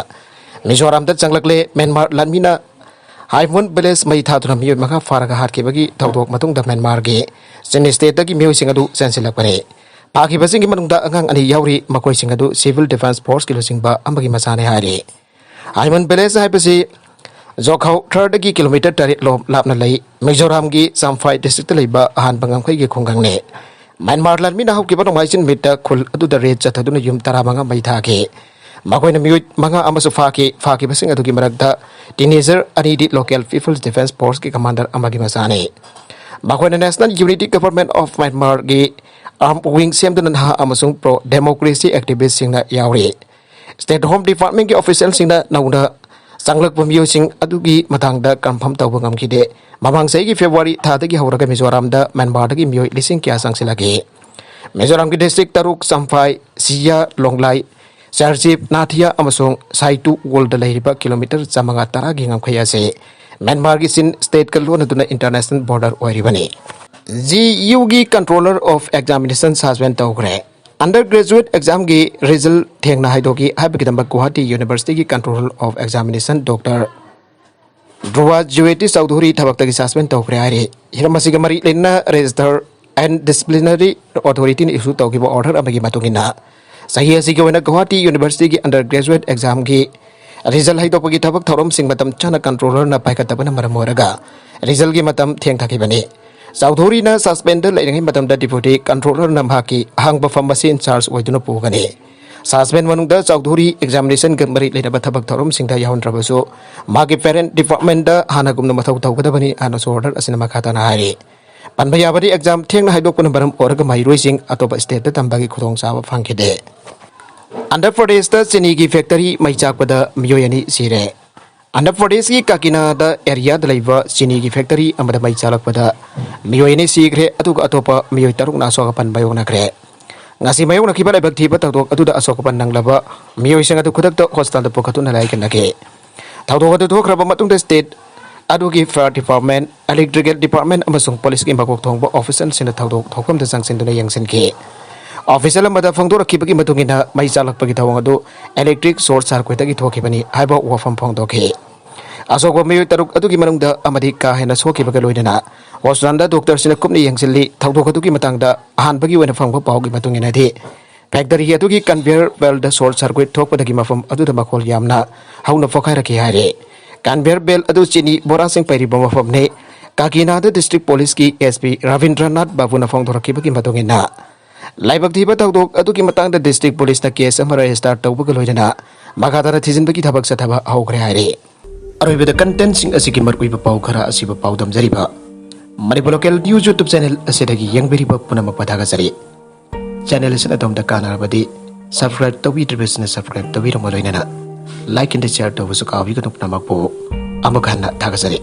ꯃꯤꯖꯣꯔꯥꯝꯗ ꯆꯪꯂꯛꯂꯦ꯫ ꯃ꯭ꯌꯥꯟꯃꯥꯔ ꯂꯥꯟꯃꯤꯅ ꯍꯥꯏꯃꯨꯟ ꯚꯤꯂꯦꯖ ꯃꯩ ꯊꯥꯗꯨꯅ ꯃꯤꯑꯣꯏ ꯃꯉꯥ ꯐꯥꯔꯒ ꯍꯥꯠꯈꯤꯕꯒꯤ ꯊꯧꯗꯣꯛ ꯃꯇꯨꯡꯗ ꯃ꯭ꯌꯥꯟꯃꯥꯔꯒꯤ ꯆꯤꯟ ꯁ꯭ꯇꯦꯠꯇꯒꯤ ꯃꯤꯑꯣꯏꯁꯤꯡ ꯑꯗꯨ ꯆꯦꯟꯁꯤꯜꯂꯛꯄꯅꯤ꯫ ꯐꯥꯈꯤꯕꯁꯤꯡꯒꯤ ꯃꯅꯨꯡꯗ ꯑꯉꯥꯡ ꯑꯅꯤ ꯌꯥꯎꯔꯤ, ꯃꯈꯣꯏꯁꯤꯡ ꯑꯗꯨ ꯁꯤꯚꯤꯜ ꯗꯤꯐꯦꯟꯁ ꯐꯣꯔꯁꯀꯤ ꯂꯨꯆꯤꯡꯕ ꯑꯃꯒꯤ ꯃꯆꯥꯅꯤ ꯍꯥꯏꯔꯤ꯫ ꯍꯥꯏꯃꯟ ꯚꯤꯂꯦꯖ ꯍꯥꯏꯕꯁꯤ ꯖꯣꯈꯥꯎ ꯊꯔꯗꯒꯤ ꯀꯤꯂꯣꯃꯤꯇꯔ ꯇꯔꯦꯠ ꯂꯣꯝ ꯂꯥꯞꯅ ꯂꯩ꯫ ꯃꯤꯖꯣꯔꯥꯝꯒꯤ ꯆꯥꯝꯐꯥꯏ ꯗꯤꯁꯇ꯭ꯔꯤꯛꯇ ꯂꯩꯕ ꯑꯍꯥꯟꯕ ꯉꯝꯈꯩꯒꯤ ꯈꯨꯡꯒꯪꯅꯤ꯫ ꯃ꯭ꯌꯥꯟꯃꯥꯔ ꯂꯥꯟꯃꯤꯅ ꯍꯧꯈꯤꯕ ꯅꯣꯡꯃꯥꯏꯖꯤꯡ ꯅꯨꯃꯤꯠꯇ ꯈꯨꯜ ꯑꯗꯨꯗ ꯔꯦꯗ ꯆꯠꯊꯗꯨꯅ ꯌꯨꯝ ꯇꯔꯥꯃꯉꯥ ꯃꯩ ꯊꯥꯈꯤ꯫ ꯃꯈꯣꯏꯅ ꯃꯤꯑꯣꯏ ꯃꯉꯥ ꯑꯃꯁꯨ ꯐꯥꯈꯤ꯫ ꯐꯥꯈꯤꯕꯁꯤꯡ ꯑꯗꯨꯒꯤ ꯃꯔꯛꯇ ꯇꯤꯅꯦꯖꯔ ꯑꯅꯤꯗꯤ ꯂꯣꯀꯦꯜ ꯄꯤꯄꯜꯁ ꯗꯤꯐꯦꯟꯁ ꯐꯣꯔꯁꯀꯤ ꯀꯃꯥꯟꯗꯔ ꯑꯃꯒꯤ ꯃꯆꯥꯅꯤ꯫ ꯃꯈꯣꯏꯅ National Unity Government of Myanmarꯒꯤ ꯑꯥꯔꯝ ꯋꯤꯡ ꯁꯦꯝꯗꯨꯅ ꯅꯍꯥ ꯑꯃꯁꯨꯡ ꯄ꯭ꯔꯣ ꯗꯦꯃꯣꯀ꯭ꯔꯦꯁꯤ ꯑꯦꯛꯇꯤꯚꯤꯁꯁꯤꯡꯅ ꯌꯥꯎꯔꯤ꯫ ꯁ꯭ꯇꯦꯠ ꯍꯣꯝ ꯗꯤꯄꯥꯔꯠꯃꯦꯟꯒꯤ ꯑꯣꯐꯤꯁꯤꯌꯦꯜꯁꯤꯡꯅ ꯅꯧꯅ ꯆꯪꯂꯛꯄ ꯃꯤꯑꯣꯏꯁꯤꯡ ꯑꯗꯨꯒꯤ ꯃꯇꯥꯡꯗ ꯀꯟꯐꯥꯔꯝ ꯇꯧꯕ ꯉꯝꯈꯤꯗꯦ꯫ ꯃꯃꯥꯡ ꯆꯍꯤꯒꯤ ꯐꯦꯕ꯭ꯔꯨꯋꯥꯔꯤ ꯊꯥꯗꯒꯤ ꯍꯧꯔꯒ ꯃꯤꯖꯣꯔꯥꯝꯗ ꯃ꯭ꯌꯥꯟꯃꯥꯔꯗꯒꯤ ꯃꯤꯑꯣꯏ ꯂꯤꯁꯤꯡ ꯀꯌꯥ ꯆꯪꯁꯤꯜꯂꯛꯈꯤ꯫ ꯃꯤꯖꯣꯔꯥꯝꯒꯤ ꯗꯤꯁꯇ꯭ꯔꯤꯛ ꯇꯔꯨꯛ, ꯆꯝꯐꯥꯏ, ꯁꯤꯌꯥ, ꯂꯣꯡꯂꯥꯏ, ꯆꯥꯔꯖꯤꯞ, ꯅꯥꯊꯤꯌꯥ ꯑꯃꯁꯨꯡ ꯁꯥꯏꯇꯨ ꯋꯣꯜꯗ ꯂꯩꯔꯤꯕ ꯀꯤꯂꯣꯃꯤꯇꯔ ꯆꯥꯝꯃꯉꯥ ꯇꯔꯥꯒꯤ ꯉꯝꯈꯩ ꯑꯁꯤ ꯃ꯭ꯌꯥꯟꯃꯥꯔꯒꯤ ꯆꯤꯟ ꯁ꯭ꯇꯦꯠꯀ ꯂꯣꯟꯅꯗꯨꯅ ꯏꯟꯇꯔꯅꯦꯁꯅꯦꯜ ꯕꯣꯔꯗꯔ ꯑꯣꯏꯔꯤꯕꯅꯤ꯫ ꯖꯤ ꯌꯨꯒꯤ ꯀꯟꯇ꯭ꯔꯣꯂꯔ ꯑꯣꯐ ꯑꯦꯛꯖꯥꯃꯤꯅꯦꯁꯟ ꯁꯁꯄꯦꯟ ꯇꯧꯈ꯭ꯔꯦ꯫ ꯑꯟꯗꯔ ꯒ꯭ꯔꯦꯖꯨꯋꯦꯠ ꯑꯦꯛꯖꯥꯝꯒꯤ ꯔꯤꯖꯜ ꯊꯦꯡꯅ ꯍꯥꯏꯗꯣꯛꯈꯤ ꯍꯥꯏꯕꯒꯤꯗꯃꯛ ꯒꯨꯋꯥꯍꯥꯇꯤ ꯌꯨꯅꯤꯚꯔꯁꯤꯇꯤꯒꯤ controller of examination doctor Dhruva Jyoti Choudhury ꯊꯕꯛꯇꯒꯤ ꯁꯁꯄꯦꯟ ꯇꯧꯈ꯭ꯔꯦ ꯍꯥꯏꯔꯤ꯫ ꯍꯤꯔꯝ ꯑꯁꯤꯒ ꯃꯔꯤ ꯂꯩꯅꯅ ꯔꯦꯖꯤꯁꯇꯔ ꯑꯦꯟ ꯗꯤꯁꯤꯄ꯭ꯂꯤꯅꯔꯤ ꯑꯣꯊꯣꯔꯤꯇꯤꯅ ꯏꯁꯨ ꯇꯧꯈꯤꯕ ꯑꯣꯔꯗꯔ ꯑꯃꯒꯤ ꯃꯇꯨꯡ ꯏꯟꯅ, ꯆꯍꯤ ꯑꯁꯤꯒꯤ ꯑꯣꯏꯅ ꯒꯨꯋꯥꯍꯥꯇꯤ ꯌꯨꯅꯤꯚꯔꯁꯤꯇꯤꯒꯤ ꯑꯟꯗꯔ ꯒ꯭ꯔꯦꯖꯨꯋꯦꯠ ꯑꯦꯛꯖꯥꯝꯒꯤ ꯔꯤꯖꯜ ꯍꯥꯏꯗꯣꯛꯄꯒꯤ ꯊꯕꯛ ꯊꯧꯔꯝꯁꯤꯡ ꯃꯇꯝ ꯆꯥꯅ ꯀꯟꯇ꯭ꯔꯣꯂꯔꯅ ꯄꯥꯏꯈꯠꯇꯕꯅ ꯃꯔꯝ ꯑꯣꯏꯔꯒ ꯔꯤꯖꯜꯒꯤ ꯃꯇꯝ ꯊꯦꯡꯊꯈꯤꯕꯅꯤ꯫ ꯆꯧꯙꯨꯔꯤꯅ ꯁꯁꯄꯦꯟꯗ ꯂꯩꯔꯤꯉꯩ ꯃꯇꯝꯗ ꯗꯤꯄ꯭ꯌꯨꯇꯤ ꯀꯟꯇ꯭ꯔꯣꯂꯔꯅ ꯃꯍꯥꯛꯀꯤ ꯑꯍꯥꯡꯕ ꯐꯝ ꯑꯁꯤ ꯏꯟꯆꯥꯔꯖ ꯑꯣꯏꯗꯨꯅ ꯄꯨꯒꯅꯤ꯫ ꯁꯁꯄꯦꯟ ꯃꯅꯨꯡꯗ ꯆꯧꯙꯨꯔꯤ ꯑꯦꯛꯖꯥꯃꯤꯅꯦꯁꯟꯒ ꯃꯔꯤ ꯂꯩꯅꯕ ꯊꯕꯛ ꯊꯧꯔꯝꯁꯤꯡꯗ ꯌꯥꯎꯍꯟꯗ꯭ꯔꯕꯁꯨ, ꯃꯍꯥꯛꯀꯤ ꯄꯦꯔꯦꯟ ꯗꯤꯄꯥꯔꯠꯃꯦꯟꯗ ꯍꯥꯟꯅꯒꯨꯝꯅ ꯃꯊꯧ ꯇꯧꯒꯗꯕꯅꯤ ꯍꯥꯏꯅꯁꯨ ꯑꯣꯔꯗꯔ ꯑꯁꯤꯅ ꯃꯈꯥ ꯇꯥꯅ ꯍꯥꯏꯔꯤ꯫ ꯄꯟꯕ ꯌꯥꯕꯗꯤ, ꯑꯦꯛꯖꯥꯝ ꯊꯦꯡꯅ ꯍꯥꯏꯗꯣꯛꯄꯅ ꯃꯔꯝ ꯑꯣꯏꯔꯒ ꯃꯍꯩꯔꯣꯏꯁꯤꯡ ꯑꯇꯣꯞꯄ ꯁ꯭ꯇꯦꯠꯇ ꯇꯝꯕꯒꯤ ꯈꯨꯗꯣꯡꯆꯥꯕ ꯐꯪꯈꯤꯗꯦ꯫ ꯑꯟꯙ꯭ꯔ ꯄ꯭ꯔꯗꯦꯁꯇ ꯆꯤꯅꯤꯒꯤ ꯐꯦꯛꯇꯔꯤ ꯃꯩ ꯆꯥꯛꯄꯗ ꯃꯤꯑꯣꯏ ꯑꯅꯤ ꯁꯤꯔꯦ꯫ ꯑꯟꯙ꯭ꯔ ꯄ꯭ꯔꯗꯦꯁꯀꯤ ꯀꯥꯀꯤꯅꯥꯗ ꯑꯦꯔꯤꯌꯥꯗ ꯂꯩꯕ ꯆꯤꯅꯤꯒꯤ ꯐꯦꯛꯇꯔꯤ ꯑꯃꯗ ꯃꯩ ꯆꯥꯛꯂꯛꯄꯗ ꯃꯤꯑꯣꯏ ꯑꯅꯤ ꯁꯤꯈ꯭ꯔꯦ, ꯑꯗꯨꯒ ꯑꯇꯣꯞꯄ ꯃꯤꯑꯣꯏ ꯇꯔꯨꯛꯅ ꯑꯁꯣꯛ ꯑꯄꯟ ꯃꯥꯌꯣꯛꯅꯈ꯭ꯔꯦ꯫ ꯉꯁꯤ ꯃꯥꯌꯣꯛꯅꯈꯤꯕ ꯂꯥꯏꯕꯛ ꯊꯤꯕ ꯊꯧꯗꯣꯛ ꯑꯗꯨꯗ ꯑꯁꯣꯛ ꯑꯄꯟ ꯅꯪꯂꯕ ꯃꯤꯑꯣꯏꯁꯤꯡ ꯑꯗꯨ ꯈꯨꯗꯛꯇ ꯍꯣꯁꯄꯤꯇꯥꯜꯗ ꯄꯨꯈꯠꯇꯨꯅ ꯂꯥꯌꯦꯡꯈꯠꯅꯈꯤ꯫ ꯊꯧꯗꯣꯛ ꯑꯗꯨ ꯊꯣꯛꯈ꯭ꯔꯕ ꯃꯇꯨꯡꯗ ꯁ꯭ꯇꯦꯠ ꯑꯗꯨꯒꯤ ꯐꯥꯌꯔ ꯗꯤꯄꯥꯔꯠꯃꯦꯟ, ꯏꯂꯦꯛꯇ꯭ꯔꯤꯀꯦꯜ ꯗꯤꯄꯥꯔꯠꯃꯦꯟ ꯑꯃꯁꯨꯡ ꯄꯨꯂꯤꯁꯀꯤ ꯃꯀꯣꯛ ꯊꯣꯡꯕ ꯑꯣꯐꯤꯁꯤꯌꯦꯜꯁꯤꯡꯅ ꯊꯧꯗꯣꯛ ꯊꯣꯛꯐꯝꯗ ꯆꯪꯁꯤꯟꯗꯨꯅ ꯌꯦꯡꯁꯤꯟꯈꯤ꯫ ꯑꯣꯐꯤꯁꯤꯌꯦꯜ ꯑꯃꯗ ꯐꯣꯡꯗꯣꯔꯛꯈꯤꯕꯒꯤ ꯃꯇꯨꯡ ꯏꯟꯅ, ꯃꯩ ꯆꯥꯛꯂꯛꯄꯒꯤ ꯊꯧꯑꯣꯡ ꯑꯗꯨ ꯏꯂꯦꯛꯇ꯭ꯔꯤꯛ ꯁꯣꯔꯠ ꯁꯔꯀ꯭ꯋꯤꯠꯇꯒꯤ ꯊꯣꯛꯈꯤꯕꯅꯤ ꯍꯥꯏꯕ ꯋꯥꯐꯝ ꯐꯣꯡꯗꯣꯛꯈꯤ꯫ ꯑꯁꯣꯛꯄ ꯃꯤꯑꯣꯏ ꯇꯔꯨꯛ ꯑꯗꯨꯒꯤ ꯃꯅꯨꯡꯗ ꯑꯃꯗꯤ ꯀꯥ ꯍꯦꯟꯅ ꯁꯣꯛꯈꯤꯕꯒ ꯂꯣꯏꯅꯅ ꯍꯣꯁꯄꯤꯇꯥꯜꯗ ꯗꯣꯛꯇꯔꯁꯤꯡꯅ ꯀꯨꯞꯅ ꯌꯦꯡꯁꯤꯜꯂꯤ꯫ ꯊꯧꯗꯣꯛ ꯑꯗꯨꯒꯤ ꯃꯇꯥꯡꯗ ꯑꯍꯥꯟꯕꯒꯤ ꯑꯣꯏꯅ ꯐꯪꯕ ꯄꯥꯎꯒꯤ ꯃꯇꯨꯡ ꯏꯟꯅꯗꯤ, ꯐꯦꯛꯇꯔꯤ ꯑꯗꯨꯒꯤ ꯀꯟꯚꯦꯌꯔ ꯕꯦꯜꯗ ꯁꯣꯔꯠ ꯁꯔꯀ꯭ꯋꯤꯠ ꯊꯣꯛꯄꯗꯒꯤ ꯃꯐꯝ ꯑꯗꯨꯗ ꯃꯈꯣꯜ ꯌꯥꯝꯅ ꯍꯧꯅ ꯄꯣꯈꯥꯏꯔꯛꯈꯤ ꯍꯥꯏꯔꯤ꯫ ꯀꯟꯚꯦꯌꯔ ꯕꯦꯜ ꯑꯗꯨ ꯆꯤꯅꯤ ꯕꯣꯔꯥꯁꯤꯡ ꯄꯩꯔꯤꯕ ꯃꯐꯝꯅꯤ꯫ ꯀꯥꯀꯤꯅꯥꯗ ꯗꯤꯁꯇ꯭ꯔꯤꯛ ꯄꯨꯂꯤꯁꯀꯤ ꯑꯦꯁ ꯄꯤ ꯔꯕꯤꯟꯗ꯭ꯔꯅꯥꯊ ꯕꯥꯕꯨꯅ ꯐꯣꯡꯗꯣꯔꯛꯈꯤꯕꯒꯤ ꯃꯇꯨꯡ ꯏꯟꯅ, ꯂꯥꯏꯕꯛ ꯊꯤꯕ ꯊꯧꯗꯣꯛ ꯑꯗꯨꯒꯤ ꯃꯇꯥꯡꯗ ꯗꯤꯁꯇ꯭ꯔꯤꯛ ꯄꯨꯂꯤꯁꯅ ꯀꯦꯁ ꯑꯃ ꯔꯦꯖꯤꯁꯇꯥꯔ ꯇꯧꯕꯒ ꯂꯣꯏꯅꯅ ꯃꯈꯥ ꯇꯥꯅ ꯊꯤꯖꯤꯟꯕꯒꯤ ꯊꯕꯛ ꯆꯠꯊꯕ ꯍꯧꯈ꯭ꯔꯦ ꯍꯥꯏꯔꯤ꯫ ꯑꯔꯣꯏꯕꯗ ꯀꯟꯇꯦꯟꯁꯤꯡ ꯑꯁꯤꯒꯤ ꯃꯔꯨꯑꯣꯏꯕ ꯄꯥꯎ ꯈꯔ ꯑꯁꯤꯕꯨ ꯄꯥꯎꯗꯝꯖꯔꯤꯕ Manipur local news YouTube channel ꯑꯁꯤꯗꯒꯤ ꯌꯦꯡꯕꯤꯔꯤꯕ ꯄꯨꯝꯅꯃꯛꯄꯨ ꯊꯥꯒꯠꯆꯔꯤ꯫ ꯆꯦꯅꯦꯜ ꯑꯁꯤꯅ ꯑꯗꯣꯝꯗ ꯀꯥꯟꯅꯔꯕꯗꯤ ꯁꯕꯁꯀ꯭ꯔꯥꯏꯕ ꯇꯧꯕꯤꯗ꯭ꯔꯤꯕꯁꯤꯡꯅ ꯁꯕꯁꯀ꯭ꯔꯥꯏꯕ ꯇꯧꯕꯤꯔꯝꯕ ꯂꯣꯏꯅꯅ ꯂꯥꯏꯛ ꯑꯦꯟ ꯁꯤꯌꯥꯔ ꯇꯧꯕꯁꯨ ꯀꯥꯎꯕꯤꯒꯅꯨ꯫ ꯄꯨꯝꯅꯃꯛꯄꯨ ꯑꯃꯨꯛ ꯍꯟꯅ ꯊꯥꯒꯠꯆꯔꯤ꯫